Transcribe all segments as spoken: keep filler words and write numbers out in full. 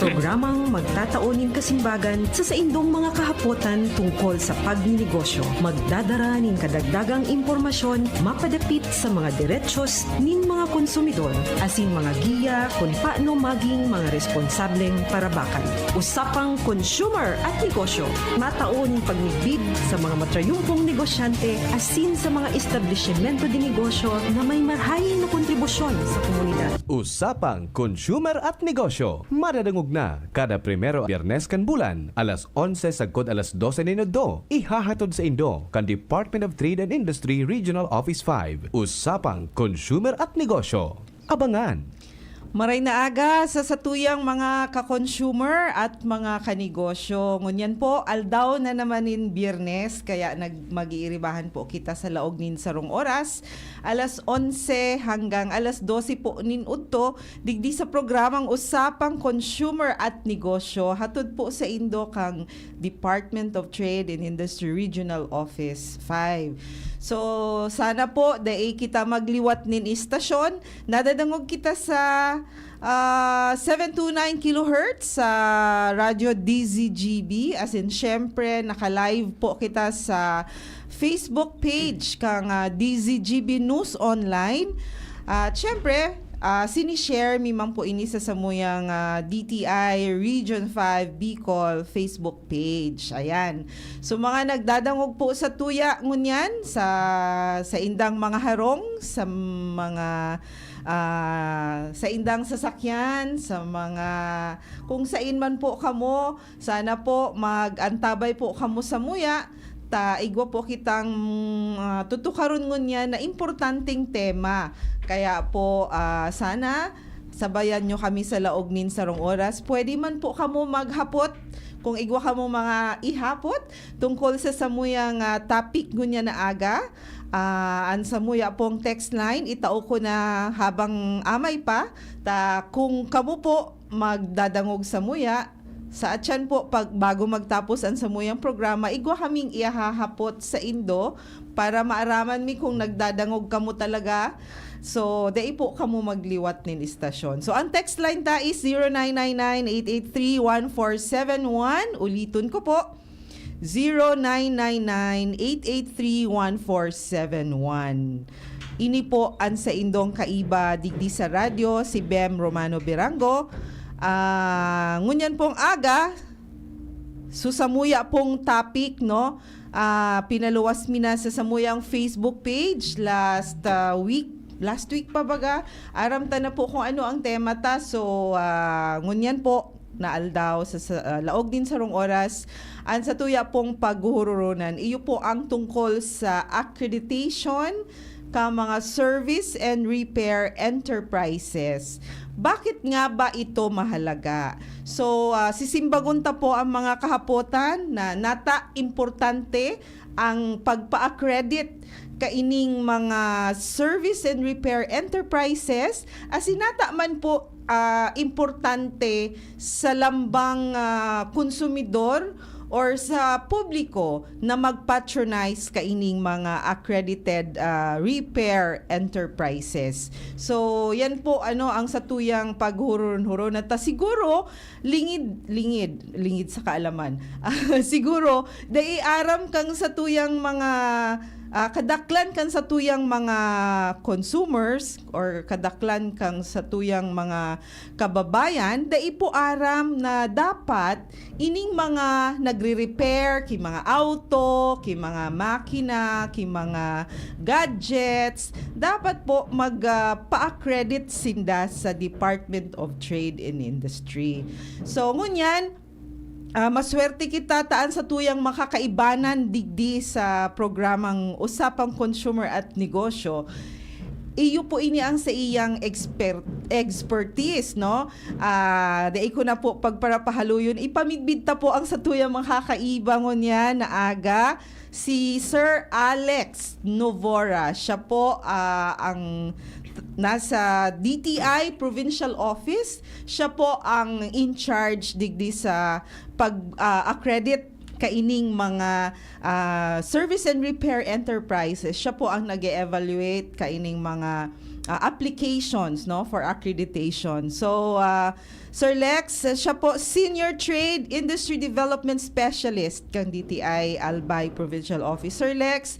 Programang magtatao nin kasimbagan sa saindong mga kahapotan tungkol sa pagninegosyo. Magdadara nin kadagdagang impormasyon mapadapit sa mga derechos nin mga konsumidor, asin mga giya kun paano maging mga responsableng parabakan. Usapang Consumer at Negosyo. Matao nin pagmidbid sa mga matrayumpong negosyante asin sa mga establisimento de negosyo na may marhay na kontribusyon sa komunidad. Usapang Consumer at Negosyo. Madadangog na kada primero Biyernes kan bulan, alas onse sagkod alas dose nin udto. Ihahatod saindo kan Department of Trade and Industry Regional Office five. Usapang Consumer at Negosyo. Abangan! Maray na aga sa satuyang mga ka-consumer at mga kanegosyo. Ngunyan po, aldaw na naman nin Biyernes, kaya nag-, mag-iiribahan po kita sa laog nin sarong oras, alas onse hanggang alas dose po nin udto, digdi sa programang Usapang Consumer at Negosyo, hatod po saindo kan Department of Trade and Industry Regional Office five. So, sana po, dai kita magliwat nin istasyon. Nadadangog kita sa, ah, seven two nine kilohertz sa Radyo D Z G B. Asin, syempre, naka-live po kita sa Facebook page kan, ah, D Z G B News Online. At syempre, ah, sini-share mi man po ini sa samuyang, ah, D T I Region five Bicol Facebook page. Ayan. So, mga nagdadangog po sa tuya ngunyan, sa, sa indang mga harong, sa mga, ah, sa indang sasakyan, sa mga, kung sain man po kamo, sana po mag-antabay po kamo samuya, ta igwa po kitang, ah, tutukaron ngunyan na importanteng tema. Kaya po, ah, sana sabayan nyo kami sa laog nin sarong oras. Pwede man po kamo maghapot kung igwa kamo mga ihapot tungkol sa samuyang, ah, topic ngunyan na aga. Ah, an samuya pong text line, itao ko na habang amay pa. Ta kung kamo po magdadangog samuya, sa atyan po, pag, bago magtapos an samuyang programa, igwa kaming ihahahapot saindo para maaraman mi kung nagdadangog kamo talaga. So, dai po kamo magliwat nin istasyon. So, ang text line ta is zero nine nine nine, eight eight three, one four seven one. Uliton ko po, zero nine nine nine, eight eight three, one four seven one. Ini po an saindong kaiba digdi sa radyo, si Bem Romano Birango. Ah, ngunyan pong aga, susamuya pong topic, no? Ah, pinaluwas mi na sa samuyang Facebook page last, ah, week. Last week pa baga. Aram ta na po kung ano ang tema ta. So, ah, ngunyan po, na aldaw, sa, sa, ah, laog nin sarong oras, an satuya pong paghuhururonan, iyo po ang tungkol sa accreditation ka mga service and repair enterprises. Bakit nga ba ito mahalaga? So, ah, sisimbagon ta po ang mga kahapotan na nata importante ang pagpa-accredit kaining mga service and repair enterprises, asin nata man po, ah, importante sa lambang, ah, konsumidor or sa publiko na mag-patronize kaining mga accredited, ah, repair enterprises. So, yan po, ano, ang satuyang paghuron-huron. At, ah, siguro, lingid, lingid, lingid sa kaalaman. Siguro, dai aram kang satuyang mga, ah, kadaklan kang satuyang mga consumers or kadaklan kang satuyang mga kababayan, dai po aram na dapat ining mga nagre-repair ki mga auto, ki mga makina, ki mga gadgets, dapat po mag, ah, pa-accredit sinda sa Department of Trade and Industry. So, ngunyan, ah, maswerte kita ta an satuyang makakaibanan digdi sa programang Usapang Consumer at Negosyo. Iyo po ini ang sa iyang expert, expertise, no? Ah, dai ko na po pagparapahaluyon. Ipamidbid ta po ang satuyang makakaiba ngunyan na aga, si Sir Alex Novora. Siya po, ah, ang t-, nasa D T I Provincial Office. Siya po ang in charge digdi sa pag, ah, accredit kaining mga, ah, service and repair enterprises. Siya po ang nag-e-evaluate kaining mga, ah, applications, no, for accreditation. So, ah, Sir Lex, siya po Senior Trade Industry Development Specialist kan D T I Albay Provincial Office. Sir Lex,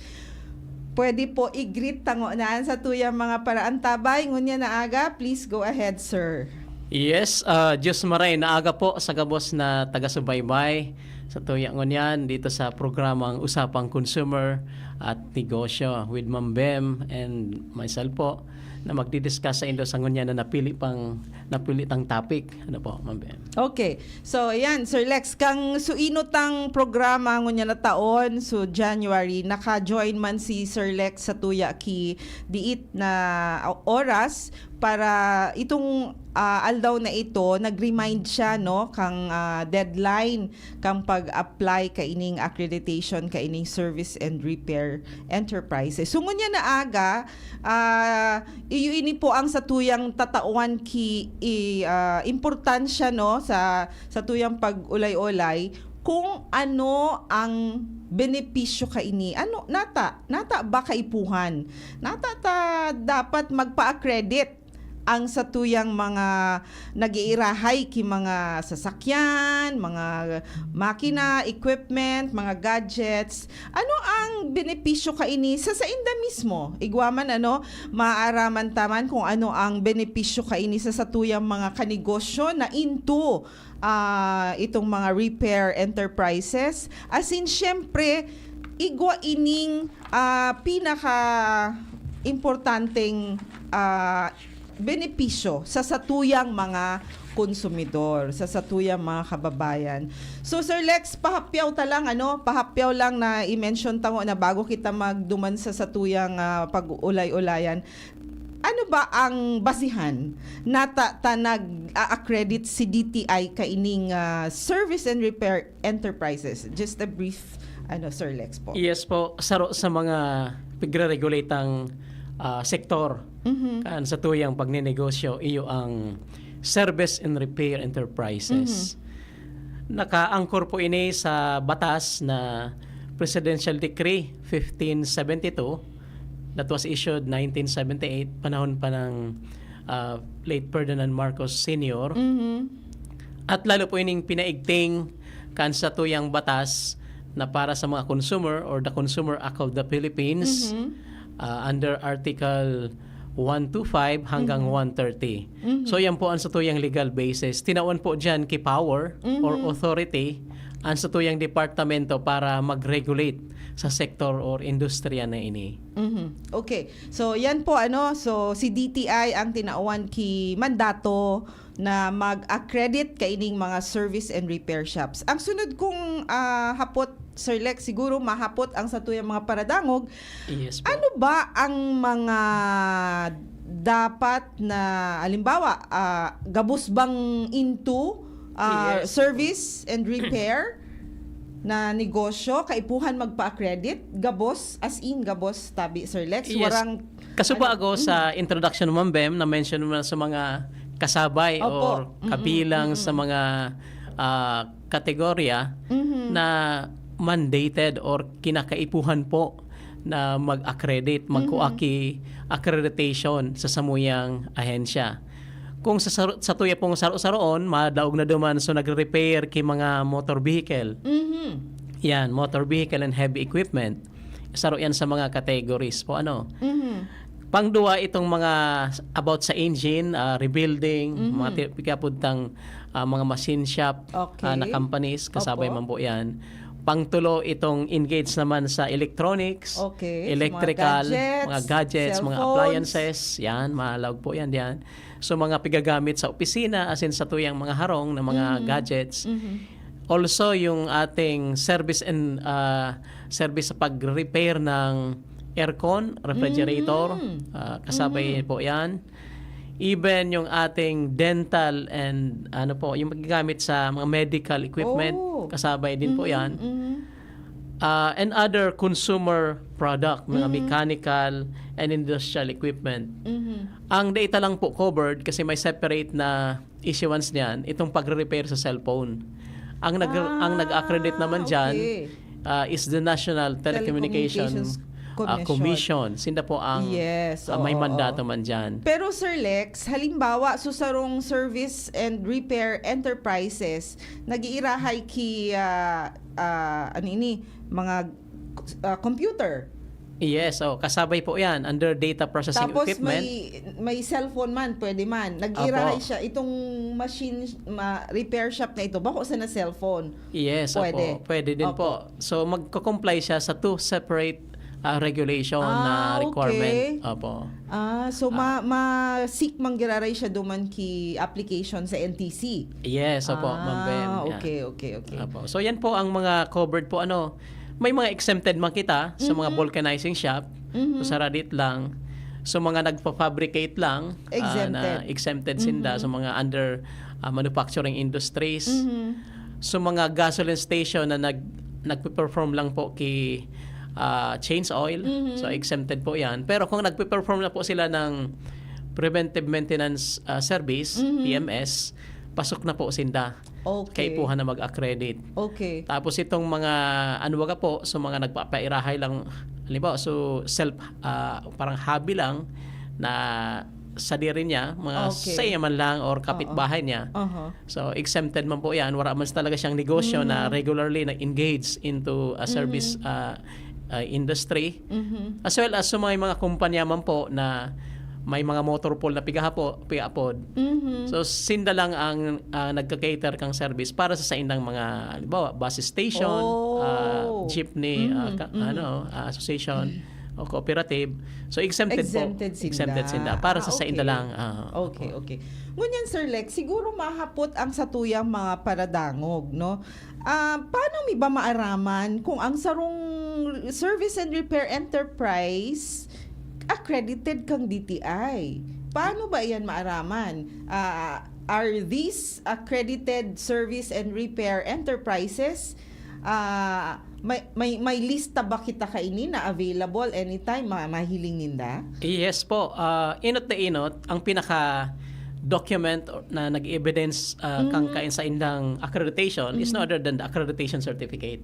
pwede po i-greet ta ngona an satuyang mga paraantabay ngunyan na aga. Please go ahead, sir. Yes, ah, Diyos maray na aga po sa gabos na taga-subaybay sa tuya ngunyan dito sa programang Usapang Consumer at Negosyo with Ma'am Bem and myself po, na magdi-discuss saindo sa ngunyan na napili pang, napili tang topic. Ano po, Ma'am Bem? Okay. So, ayan, Sir Lex, kan suinot tang programa ngunyan na taon, so January, naka-join man si Sir Lex sa tuya ki diit na oras para itong, ah, aldaw na ito, nag-remind siya, no, kan, ah, deadline kan pag-apply kaining accreditation, kaining service and repair enterprises. So, ngunyan na aga, ah, iyo ini po ang satuyang tatawan ki, i, ah, importansya, no, sa, satuyang pag-ulay-ulay kung ano ang benepisyo kaini. Ano, nata, nata ba kaipuhan? Nata ta dapat magpa-accredit ang satuyang mga nag-iirahay ki mga sasakyan, mga makina, equipment, mga gadgets. Ano ang benepisyo kaini sa sainda mismo? Igwa man, ano, maaraman ta man kung ano ang benepisyo kaini sa satuyang mga kanegosyo na into, ah, itong mga repair enterprises. As in, siyempre, igwa ining, ah, pinaka-importanteng, ah, benepisyo sa satuyang mga konsumidor, sa satuyang mga kababayan. So, Sir Lex, pahapyaw ta lang, ano, pahapyaw lang na i-mention ta mo na bago kita magduman sa satuyang, ah, pag-ulay-ulayan. Ano ba ang basihan nata ta nag-a-accredit si D T I kaining, ah, service and repair enterprises? Just a brief, ano, Sir Lex po. Yes po, saro sa mga pigre-regulatang, ah, sektor Mhm. kan satuyang pagnenegosyo, iyo ang service and repair enterprises. Mhm. Naka-anchor po ini sa batas na Presidential Decree fifteen seventy-two that was issued nineteen seventy-eight, panahon pa ng, ah, late Ferdinand Marcos Senior. Mhm. At lalo po ining pinaigting kan satuyang batas na para sa mga consumer or the Consumer Act of the Philippines, Mhm. ah, under Article one two five hanggang Mhm. one thirty. Mhm. So, yan po ang satuyang legal basis. Tinawan po dyan ki power or Mhm. authority ang satuyang departamento para mag-regulate sa sektor or industriya na ini. Mhm. Okay. So, yan po, ano, so si D T I ang tinawan ki mandato na mag-accredit kaining mga service and repair shops. Ang sunod kong, ah, hapot, Sir Lex, siguro mahapot ang satuyang mga paradangog. Yes po. Ano ba ang mga dapat na, halimbawa, ah, gabos bang into, ah, Yes. service and repair na negosyo, kaipuhan magpa-accredit? Gabos, as in, gabos, tabi, Sir Lex? Yes. Warang, Kasubago ano, sa mm. introduction mo, Ma'am Bem, na-mention mo na sa mga kasabay Opo. or Mm-mm, kabilang sa mm-mm. mga, ah, kategorya Mhm. na mandated or kinakaipuhan po na mag-accredit, magkua Mhm. ki accreditation sa samuyang ahensya. Kung sa saro-, sa tuya pong saro-saroon, madaog na duman, so nagre-repair ki mga motor vehicle. Mhm. Yan, motor vehicle and heavy equipment. Saro yan sa mga categories po, ano. Mhm. Pangduwa, itong mga about sa engine, ah, rebuilding, Mhm. mga ti-, pigapod tang, ah, mga machine shop, Okay. ah, na companies, kasabay Opo. man po yan. Pangtulo, itong engage naman sa electronics, Okay, sa mga electrical, gadgets, mga gadgets, mga cellphones. appliances, yan, mahalaog po yan diyan. So, mga pigagamit sa opisina, as in sa tuyang mga harong na mga Mhm. gadgets. Mhm. Also, yung ating service and, ah, service sa pag-repair ng aircon, refrigerator, Mm. ah, kasabay Mhm. po yan. Even yung ating dental and ano po, yung magagamit sa mga medical equipment, Oh. kasabay din po Mhm, yan. mhm. Ah, and other consumer product, mga Mhm. mechanical and industrial equipment. Mhm. Ang data lang po covered kasi may separate na issuance niyan, itong pagre-repair sa cellphone. Ang nag-, Ah, ang nag-accredit naman diyan, okay. ah, is the National Telecommunication Telecommunications ah, Commission. Commission. Sinda po ang Yes, ah, may oo, mandato oo. man dyan. Pero Sir Lex, halimbawa, so sarong service and repair enterprises, nag-iirahay ki, ah, ah, ano ini, mga ah, computer. Yes, oh, kasabay po yan under data processing Tapos equipment. may may cellphone man, pwede man. Nag-iirahay Apo. Siya itong machine ma, repair shop na ito. Bako sa na cellphone. Yes, Pwede. Opo. Pwede din Opo. Po. So, magko-comply siya sa two separate ah, regulation na Ah, requirement. Okay. Opo. Ah, so ma, ma seek manggiraray siya duman ki application sa N T C. Yes, opo, ah, Ma'am Ben. Yan. Okay, okay, okay. Opo. So yan po ang mga covered po, ano, may mga exempted man kita sa mga Mhm. vulcanizing shop, Mhm. so saradit lang. So mga nagpa-fabricate lang, ah, Exempted. Na exempted sinda Mhm. Sa mga under ah, manufacturing industries. Mhm. So mga gasoline station na nag nagpe-perform lang po ki ah, change oil, Mhm. So exempted po yan. Pero kung nagpe-perform na po sila ng preventive maintenance ah, service, Mhm. P M S, pasok na po sinda. Okay. Kaipuhan na mag-accredit. Okay. Tapos itong mga, ano baga po, so mga nagpapairahay lang, halimbawa, so self, ah, parang hobby lang na sadiri niya, mga Okay. saya man lang or kapitbahay niya. Aha. So exempted man po yan. Wala man talaga siyang negosyo na Mm. Regularly na-engage into a service Mhm. ah, ah, industry. Mhm. As well as sa mga, mga kumpanya man po na may mga motor pool na pigahapo, pigaapod. Mhm. So sinda lang ang ah, nagka-cater kang service para sa saindang mga, halimbawa, bus station, Oh. ah, jeepney, ah, Mhm, ka- mhm. ano, ah, association o cooperative. So exempted, Exempted po. Sinda. Exempted sinda para sa okay. Sainda lang. Ah, Okay, opo. Okay. Ngunyan, Sir Lex, siguro mahapot ang satuyang mga paradangog, no? Ah, paano mi ba maaraman kung ang sarong service and repair enterprise accredited kang D T I? Paano ba iyan maaraman? Ah, are these accredited service and repair enterprises? Ah, may, may, may lista ba kita kaini na available anytime ma, mahiling ninda? Yes po. Ah, inot na inot, ang pinaka document na nag-evidence uh, mm-hmm. kang kain sa indang accreditation mm-hmm. is no other than the accreditation certificate.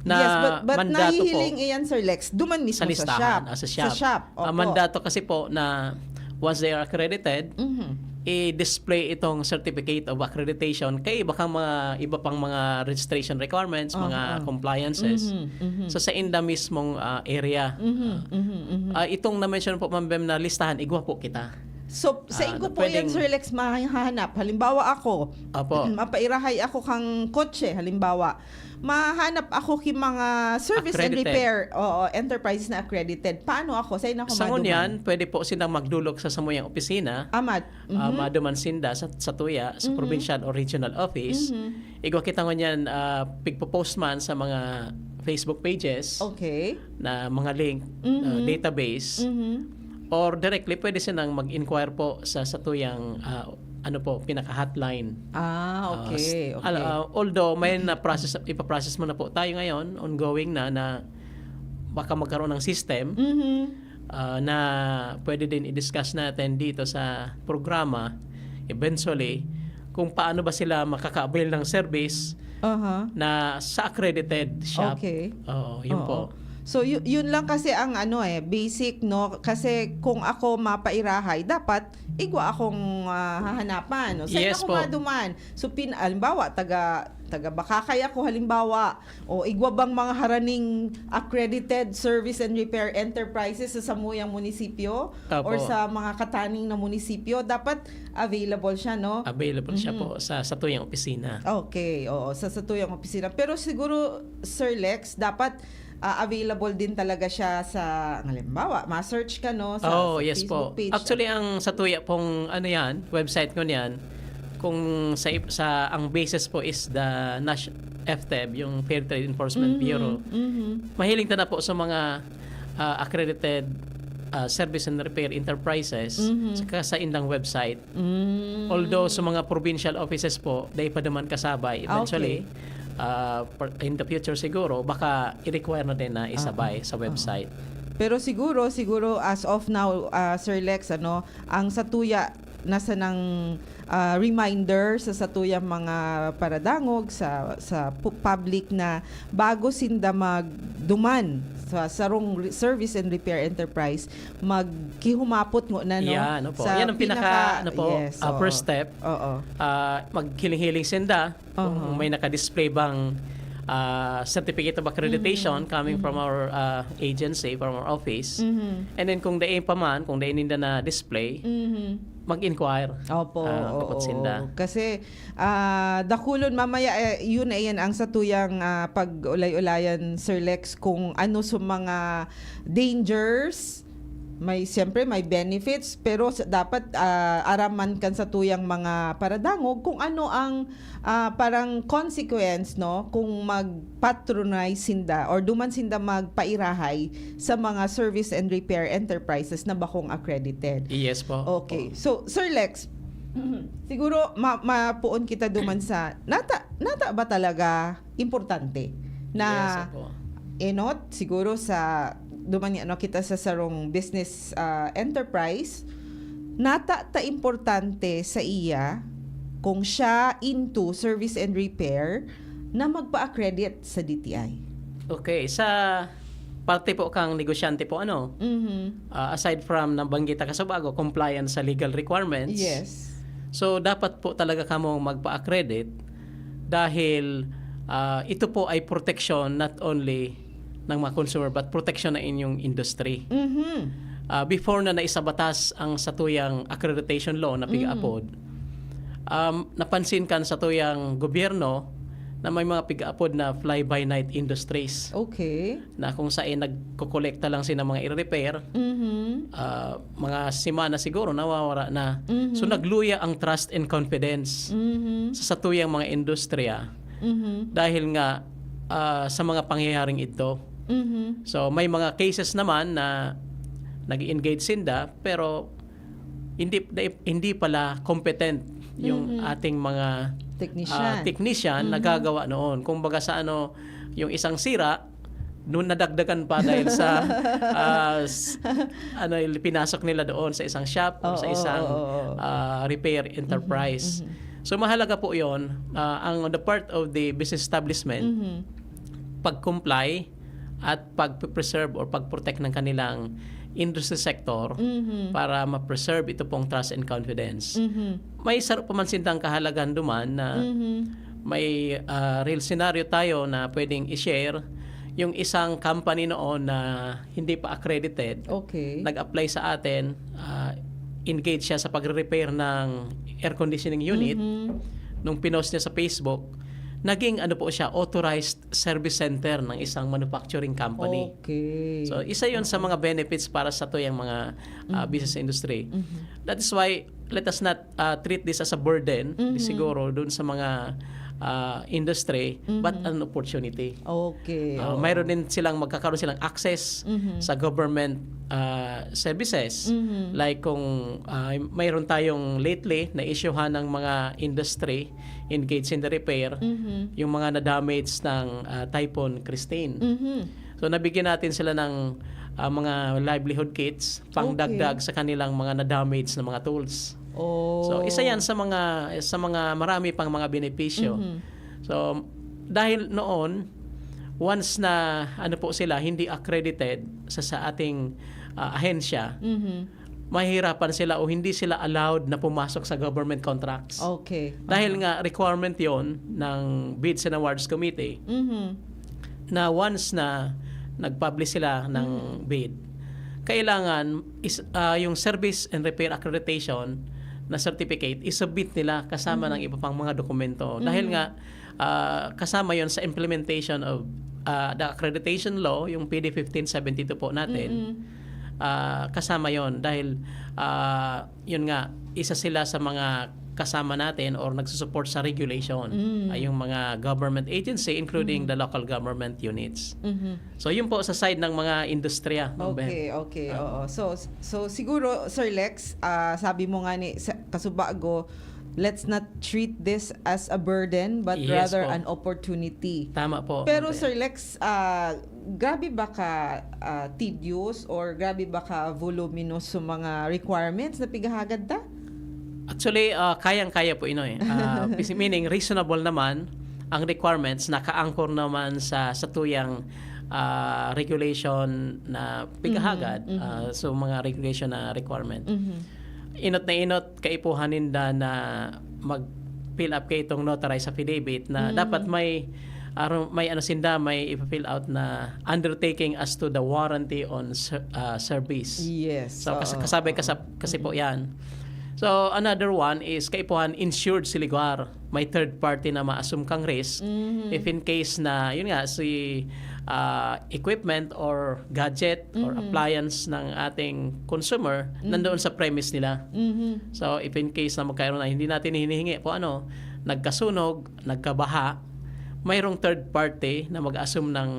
Na yes, but, but nahihiling iyan, Sir Lex, duman mismo sa, listahan, sa shop. Sa shop. Sa shop. Ang mandato kasi po na once they are accredited, mm-hmm. i-display itong certificate of accreditation kay iba kang mga iba pang mga registration requirements, uh-huh. mga compliances mm-hmm. Mm-hmm. sa sa inda mismong uh, area. Mm-hmm. Uh, mm-hmm. Uh, itong na-mention po, Ma'am Bem, na listahan, igwa po kita. So, sa uh, ko po pwedeng... yan, Sir Lex, mahahanap. Halimbawa ako, Apo. mapairahay ako kang kotse, halimbawa. Mahanap ako ki mga service accredited. And repair oo, enterprises na accredited. Paano ako? Saan ako sa maduman? Sa ngunyan, pwede po silang magdulok sa samuyang opisina. Amat. Mm-hmm. Uh, maduman sinda sa, sa tuya, sa mm-hmm. provincial or regional office. Mm-hmm. Igwa kita ngunyan uh, pigpo-post man sa mga Facebook pages okay. na mga link, mm-hmm. uh, database. Mm-hmm. Or directly, pwede silang mag-inquire po sa satuyang uh, ano po, pinaka-hotline. Ah, okay. Uh, okay. Uh, although may na-process, ipaprocess mo na po tayo ngayon, ongoing na, na baka magkaroon ng system mm-hmm. uh, na pwede din i-discuss natin dito sa programa, eventually, kung paano ba sila makaka-avail ng service uh-huh. na sa accredited shop. Okay. Oo, yun Oo. po. So, y- yun lang kasi ang ano eh, basic, no? Kasi kung ako mapairahay, dapat igwa akong uh, hahanapan. No? Saan yes, ako po. Maduman? So, pin, halimbawa, taga, taga Bakakay ako, halimbawa, o igwa bang mga haraning accredited service and repair enterprises sa samuyang munisipyo Apo. Or sa mga kataning na munisipyo, dapat available siya, no? Available mm-hmm. siya po sa satuyang opisina. Okay, oo, sa satuyang opisina. Pero siguro, Sir Lex, dapat uh, available din talaga siya sa, halimbawa, ma-search ka, no, sa, oh, sa yes Facebook po. Page. Actually, ang sa tuya pong, ano yan, website ko niyan, kung sa, sa ang basis po is the Nash F T E B, yung Fair Trade Enforcement mm-hmm. Bureau, mm-hmm. mahiling ta na po sa mga uh, accredited uh, service and repair enterprises mm-hmm. sa, sa indang website. Mm. Although sa mga provincial offices po, dahil pa naman kasabay, eventually, okay. uh, in the future siguro, baka i-require na din na isabay uh-huh. sa website. Uh-huh. Pero siguro, siguro as of now, uh, Sir Lex, ano, ang sa tuya, nasa nang uh, reminder sa satuyang mga paradangog sa sa public na bago sinda magduman sa sarong re-, service and repair enterprise, magkihumapot ngona, no? Yan, opo. Sa Yan ang pinaka, pinaka-, ano po, yes, ah, oo. first step. Oo. Ah, maghiling-hiling sinda kung Aha. may naka-display bang, ah, certificate of accreditation Mm. coming from Mm. our, ah, agency, from our office. Mhm. And then kung dai pa man, kung dai ninda na-display, Mhm. mag-inquire. Opo, Ah, oo. kapot sinda. Kasi, ah, dakulon mamaya, eh, yun na yan ang satuyang, ah, pag-ulay-ulayan, Sir Lex, kung ano sa mga dangers, may, siyempre, may benefits, pero sa, dapat, ah, araman kan satuyang mga paradangog kung ano ang, ah, parang consequence, no, kung mag-patronize sinda or duman sinda magpairahay sa mga service and repair enterprises na bakong accredited. Yes po. Okay. Opo. So, Sir Lex, siguro ma-, mapuon kita duman sa, nata-, nata ba talaga importante na Yes, opo. enot, siguro sa, duman nga, no, kita sa sarong business, ah, enterprise, nata ta importante sa iya kung siya into service and repair na magpa-accredit sa D T I? Okay, sa parte po kang negosyante po, ano, Mhm. ah, aside from nabanggit na kasubago, compliance sa legal requirements. Yes. So, dapat po talaga kamong magpa-accredit dahil, ah, ito po ay protection not only ng mga consumer but protection na inyong industry. Mhm. Ah, before na naisabatas ang satuyang accreditation law na Mm. piga-apod, um, napansin kan satuyang gobyerno na may mga piga-apod na fly-by-night industries Okay. na kung saan nagkokolekta lang sila mga i-repair, Mhm. ah, mga semana siguro nawawara na. So, Mhm. nagluya ang trust and confidence Mhm. sa satuyang mga industriya Mhm. dahil nga, ah, sa mga pangyayaring ito. Mhm. So, may mga cases naman na nag-engage sinda, pero hindi, hindi pala competent yung Mhm. ating mga, Technician. ah, technician na Mhm. gagawa noon. Kumbaga sa ano, yung isang sira, noon nadagdagan pa dahil sa, ah, s-, ano, yung pinasok nila doon sa isang shop o sa Oo, isang, oo, oo. ah, repair enterprise. Mhm, mhm. So, mahalaga po yon, ah, ang on the part of the business establishment, Mhm. pag-comply at pag-preserve or pag-protect ng kanilang industry sector Mhm. para ma-preserve ito pong trust and confidence. Mhm. May saro pa man sindang kahalagahan duman na Mhm. may, ah, real scenario tayo na pwedeng i-share. Yung isang company noon na hindi pa accredited, Okay. nag-apply sa atin, ah, engage siya sa pagre-repair ng air conditioning unit. Mhm. Nung pinost niya sa Facebook, naging ano po siya, authorized service center ng isang manufacturing company. Okay. So, isa yon sa Oo. mga benefits para sa tuyang mga, ah, Mhm. business industry. Mhm. That is why, let us not, ah, treat this as a burden, di Mhm. siguro, dun sa mga, ah, industry, but Mhm. an opportunity. Okay, Ah, oo. mayroon din silang, magkakaroon silang access Mhm. sa government, ah, services. Mhm. Like kung, ah, mayroon tayong lately na-issuehan ng mga industry engaged in the repair, Mhm. yung mga na-damage ng, ah, Typhoon Christine. Mhm. So, nabigyan natin sila ng, ah, mga livelihood kits, pangdagdag Okay. sa kanilang mga na-damage na mga tools. Oh. So, isa yan sa mga, sa mga marami pang mga benepisyo. Mhm. So, dahil noon, once na, ano po sila, hindi accredited sa, sa ating, ah, ahensya, Mhm. mahihirapan sila o hindi sila allowed na pumasok sa government contracts. Okay. Dahil Aha. nga requirement yon ng Bids and Awards Committee Mhm. na once na nag-publish sila ng Mhm. bid, kailangan is, ah, yung service and repair accreditation na certificate, isubmit nila kasama Mhm. ng iba pang mga dokumento. Dahil Mhm. nga, ah, kasama yon sa implementation of, ah, the accreditation law, yung P D fifteen seventy-two po natin. Mm-mm. Ah, kasama yon dahil, ah, yun nga, isa sila sa mga kasama natin or nagsusupport sa regulation, Mm. ay yung mga government agency, including Mm. the local government units. Mhm. So, yun po sa side ng mga industriya, Ma'am Beth. Okay, okay, Ah. oo. So, so siguro, Sir Lex, ah, sabi mo nga ni, sa, kasubago, let's not treat this as a burden, but Yes rather po. an opportunity. Tama po, Pero, Ma'am Beth. Sir Lex, ah, grabe ba ka, ah, tedious or grabe ba ka voluminous sa mga requirements na pighahagad ta? Actually, ah, kayang-kaya po, Inoy. Ah, pis-, meaning, reasonable naman ang requirements, naka-anchor naman sa, sa tuyang, ah, regulation na pigahagad, Mhm, mhm. ah, so mga regulation na requirement. Mhm. Inot na inot, kaipuhan ninda na mag-fill up kaitong notarized affidavit na Mm. dapat may, aro-, may ano sinda, may ipa-fill out na undertaking as to the warranty on ser-, ah, service. Yes. So, kas-, Oo, kasabay oo. kasab-, kasi po yan. So, another one is kaipuhan insured si lugar. May third party na ma-assume kang risk. Mhm. If in case na, yun nga, si ah, equipment or gadget or Mhm. appliance ng ating consumer Mhm. nandoon sa premise nila. Mhm. So, if in case na magkaroon na hindi natin hinihingi po ano, nagkasunog, nagkabaha, mayroong third party na mag-assume ng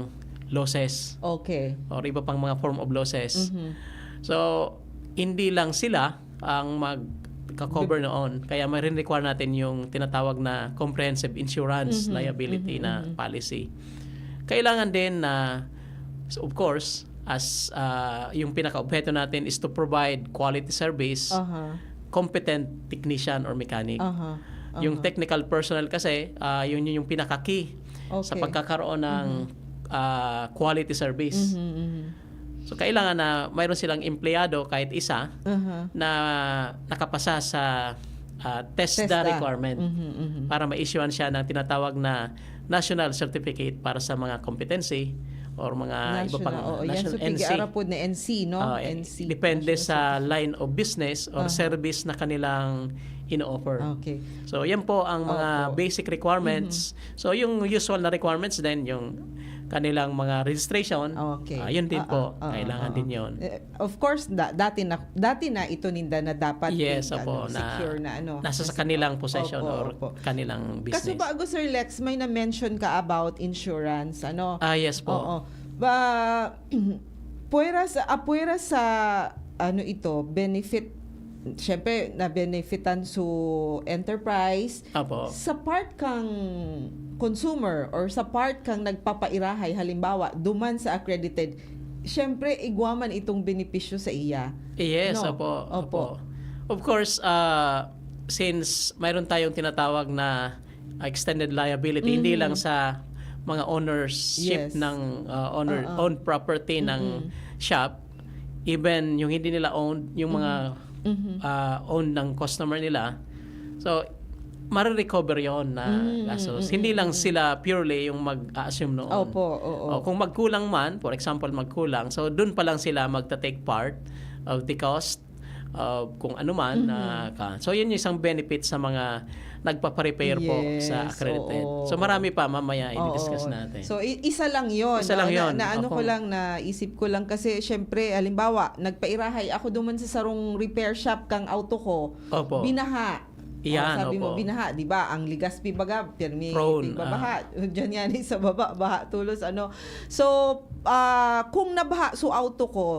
losses Okay. or iba pang mga form of losses. Mhm. So, hindi lang sila ang magka-cover noon. Kaya may rin-require natin yung tinatawag na comprehensive insurance Mhm, liability mhm, na mhm. policy. Kailangan din na, of course, as ah, yung pinaka-obheto natin is to provide quality service, Aha. competent technician or mechanic. Aha. Yung Aha. Technical personnel kasi, ah, yun yung pinaka-key sa Okay. pagkakaroon ng Mhm. ah, quality service. Mhm, mhm. So, kailangan na mayroon silang empleyado kahit isa Aha. na nakapasa sa ah, TESDA TESDA. requirement Mhm, mhm. para ma-issuean siya ng tinatawag na national certificate para sa mga competency or mga iba National, pang oo. Yan, national so, N C. pigaarapod na N C, no? Ah, eh, N C, depende National sa Certificate. Line of business or Aha. Service na kanilang ino-offer. Okay. So, yan po ang mga Opo. Basic requirements. So, yung usual na requirements din, yung kanilang mga registration, Okay. ah, yun din Ah, po, ah, ah, kailangan ah, din ah. yun. Eh, of course, da- dati na dati na ito ninda na dapat Yes, pig- opo, ano, na secure na ano. nasa sa Kasi- kanilang possession Opo, or opo. kanilang Kaso business. Bago, Sir Lex, may na-mention ka about insurance, ano? Ah, yes po. Oo. Ba, puwera sa, apuwera sa, ano ito, benefit, syempre, na-benefitan su enterprise. Opo. Sa part kang consumer or sa part kang nagpapairahay, halimbawa, duman sa accredited, syempre, igwa man itong benepisyo sa iya. Yes, No? opo, Opo. opo. Of course, ah, since mayroon tayong tinatawag na extended liability, hindi Mhm. lang sa mga ownership Yes. ng, ah, owner, Oo. owned property ng Mm-mm. shop, even yung hindi nila owned, yung mga Mhm. ah, owned ng customer nila. So, marirecover yon na Mm, gastos. mm, Hindi mm, lang mm. sila purely yung mag-a-assume noon. Opo, oo. O, kung magkulang man, for example, magkulang, so doon pa lang sila magta-take part of the cost. Uh, kung ano man Mhm. na ka. So, yun yung isang benefit sa mga nagpapa-repair po sa Yes, accredited. oo. So, marami pa, mamaya i-discuss Oo. natin. So, i- isa lang yun. Isa No? lang Na- yun. Na, ano Opo. ko lang, naisip ko lang kasi, syempre, halimbawa, nagpairahay ako duman sa sarong repair shop kang auto ko, Opo. binaha. Yan, Oh, sabi mo, opo. Binaha, di ba? Ang Legazpi baga, pirmi, Prone, baha. Diyan yan sa baba, baha tulos, ano. So, ah, kung nabaha so auto ko,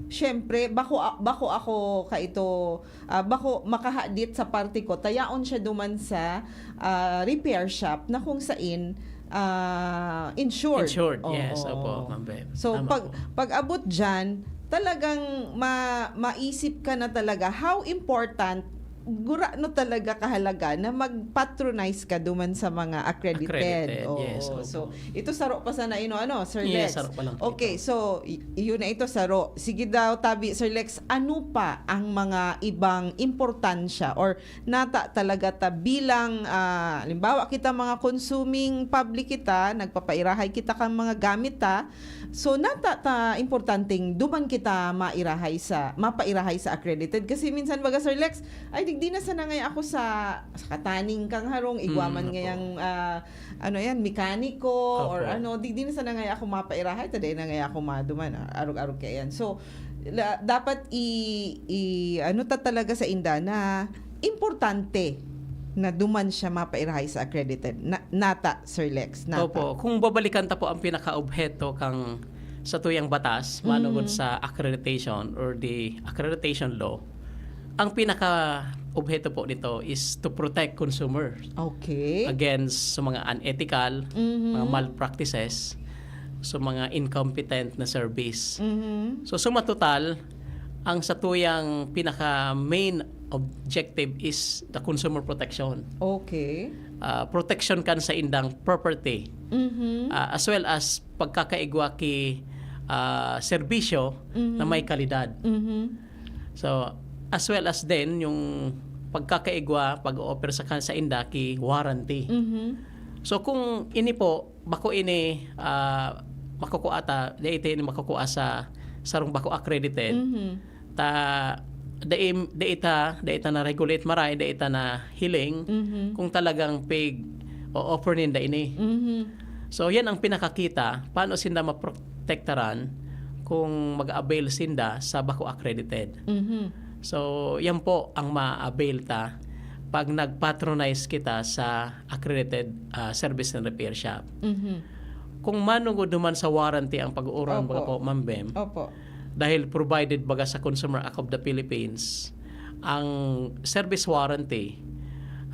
syempre, bako, bako ako kaito, ah, bako makahadit sa parte ko, tayaon siya duman sa ah, repair shop na kung sain ah, insured. Insured, Oo. Yes, opo, Ma'am Bev. So, Tama pag, po. Pag abot dyan, talagang ma- maisip ka na talaga how important, gurano talaga kahalaga na mag-patronize ka duman sa mga accredited. Accredited, Oo. Yes, opo. So, ito saro pa sana ino, ano, Sir Yes, Lex? Saro pa lang po Okay, ito. So, y- yun na ito, saro. Sige daw, tabi, Sir Lex, ano pa ang mga ibang importansya or nata talaga ta bilang, ah, halimbawa, kita mga consuming public kita, nagpapairahay kita kan mga gamit ta. So, nata ta importanteng duman kita mairahay sa, mapairahay sa accredited. Kasi minsan, baga, Sir Lex, ay, digdi na sana ngay ako sa, sa kataning kang harong, igwa man Mm, ngayang, ah, ano yan, mekaniko, or Opo. ano, digdi na sana ngay ako mapairahay, ta dai na ngay ako maduman, ah, arog-arog kaya yan. So, la- dapat i, i ano ta talaga sa inda na importante na duman siya mapairahay sa accredited. Na, nata, Sir Lex, nata. Opo, kung babalikan ta po ang pinaka-obheto kang satuyang batas, Mm. manugod sa accreditation or the accreditation law, ang pinaka-obheto po nito is to protect consumer Okay. against sa mga unethical, Mhm. mga malpractices, sa mga incompetent na service. Mhm. So, suma total, ang satuyang pinaka main objective is the consumer protection. Okay. ah, proteksyon kan sa indang property, Mhm. ah, as well as pagkakaigwa ki, ah, serbisyo Mhm. na may kalidad. Mhm. So, as well as din yung pagkakaigwa, pag-o-offer sa kan sa inda ki warranty. Mhm. So, kung ini po, bako ini, ah, makukua ta, dai ito ini makukua sa sarong bako accredited. Mhm. Ta, dai, dai ta, dai ta na-regulate maray, dai ta na hiling Mhm. kung talagang pig-o-offer ninda ini. Mhm. So, yan ang pinakakita, paano sinda maprotektaran kung mag-avail sinda sa bako accredited. Mhm. So, yan po ang ma-avail ta pag nag-patronize kita sa accredited, ah, service and repair shop. Mhm. Kung manungod naman sa warranty ang pag-uurang, Opo. baga po, Ma'am Bem, Opo. dahil provided baga sa Consumer Act of the Philippines, ang service warranty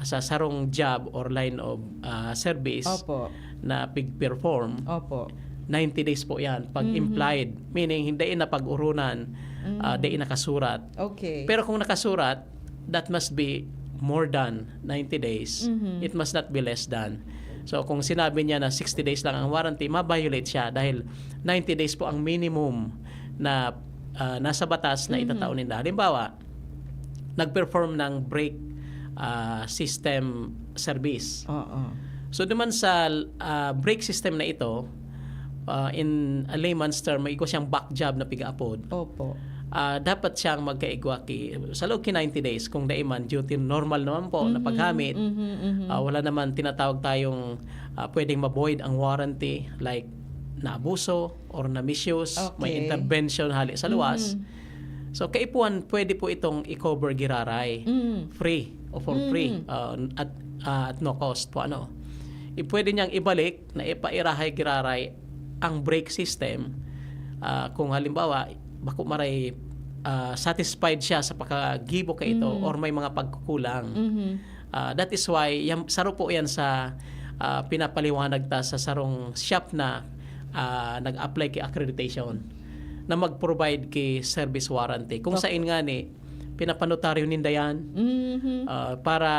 sa sarong job or line of, ah, service Opo. na pig-perform, Opo. ninety days po yan, pag Mhm. implied. Meaning, hindi na pag-urunan, Mm. ah, di nakasurat. Okay. Pero kung nakasurat, that must be more than ninety days. Mhm. It must not be less than. So, kung sinabi niya na sixty days lang ang warranty, ma-violate siya dahil ninety days po ang minimum na, ah, nasa batas na Mhm. itatao ninda. Halimbawa, nag-perform ng brake, ah, system service. Oo. So, duman sa, ah, brake system na ito, ah, in a layman's term, may igwa siyang back job na pigaapod. Opo. Ah, dapat siyang magkaigwa ki, sa loob ki ninety days, kung dai man, due to normal naman po na Mhm, paggamit, mhm, mhm. ah, wala naman tinatawag tayong, ah, pwedeng ma-void ang warranty, like naabuso or na-misuse, may Okay. intervention hali sa luwas. Mhm. So, kaipuhan, pwede po itong i-cover giraray. Mm. Free o for free, Mhm. ah, at, ah, at no cost po, ano. I-, pwede niyang ibalik na ipairahay giraray ang brake system. Ah, kung halimbawa, bako maray, ah, satisfied siya sa pagkagibo kaito Mm. or may mga pagkukulang. Mhm. Ah, that is why, yan, saro po yan sa, ah, pinapaliwanag ta sa sarong shop na, ah, nag-apply ki accreditation na mag-provide ki service warranty. Kung Opo. Sain nga ni, pinapanotaryo ninda yan, Mhm. ah, para,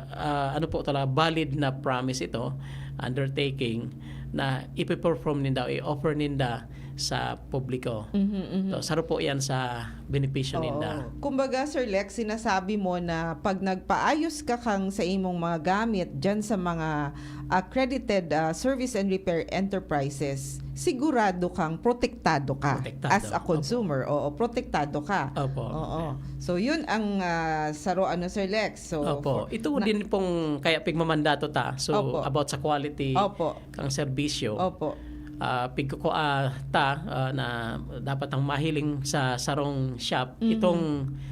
ah, ano po talaga, valid na promise ito, undertaking, na ipiperform ninda o i-offer ninda sa publiko. Mhm, mhm. So, saro po yan sa benepisyo Oo. ninda. Kumbaga, Sir Lex, sinasabi mo na pag nagpaayos ka kang sa imong mga gamit dyan sa mga accredited, ah, service and repair enterprises, sigurado kang protektado ka Protektado. as a Opo. Consumer. Oo, protektado ka. Opo. Oo. So, yun ang, ah, saro, ano, Sir Lex. So, Opo. for- Ito na- din pong kaya pigmamandato ta. So, Opo. About sa quality Opo. kang serbisyo. Opo. Ah, pigkukua ta, ah, na dapat ang mahiling sa sarong shop, Mhm. itong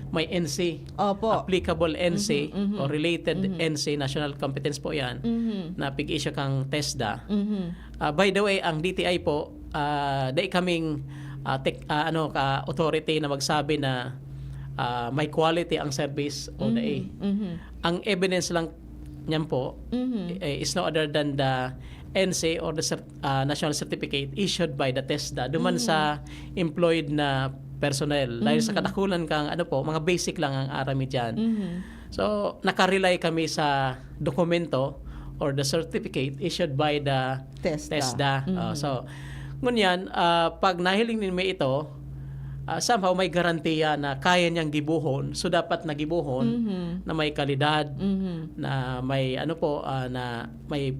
may N C, Opo. applicable N C Mhm, mhm. o related Mhm. N C, national competence po yan, Mhm. na pig-issue kang TESDA. Mhm. Ah, by the way, ang D T I po, ah, dai kaming, ah, tech, ah, ano, ka authority na magsabi na, ah, may quality ang service o Mhm, dai. mhm. Ang evidence lang niyan po, Mhm. eh, is no other than the N C or the cert-, ah, national certificate issued by the TESDA duman Mhm. sa employed na personnel. Dahil sa Mhm. kadakulan kang, ano po, mga basic lang ang aram mi diyan. Mhm. So, nakarely kami sa dokumento or the certificate issued by the TESDA. TESDA. Mhm. Ah, so, ngunyan, ah, pag nahiling ninyo ito, ah, somehow may garantiya na kaya niyang gibohon. So, dapat na gibohon Mhm. na may kalidad, Mhm. na may ano po, ah, na may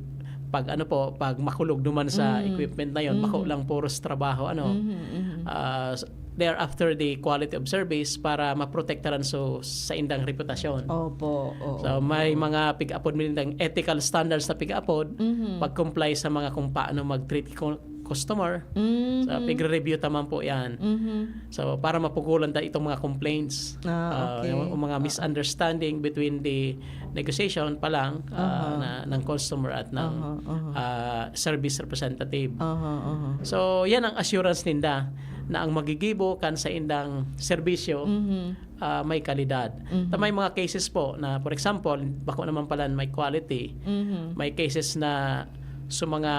pag ano po, pag makulog duman sa Mm. equipment na yon, Mhm. bako lang puros trabaho, ano. Mhm, mhm. Ah, s-, thereafter the quality of service para maprotektaran so sa indang reputasyon. Opo, oo. So, may mga pig-apod, may indang ethical standards na pig-apod, Mhm. pag-comply sa mga kung paano mag-treat ko-, customer. Mhm. So, pigre-review ta man po yan. Mhm. So, para mapugulan ta itong mga complaints. Ah, Ah, okay. Yung, yung mga Ah. misunderstanding between the negotiation pa lang, ah, Aha. na, ng customer at ng, Aha, aha. ah, service representative. Aha, aha. So, yan ang assurance ninda na ang magigibo kan sa indang serbisyo, Mhm. ah, may kalidad. Mhm. Ta may mga cases po na, for example, bako naman pala may quality. Mhm. May cases na sa mga,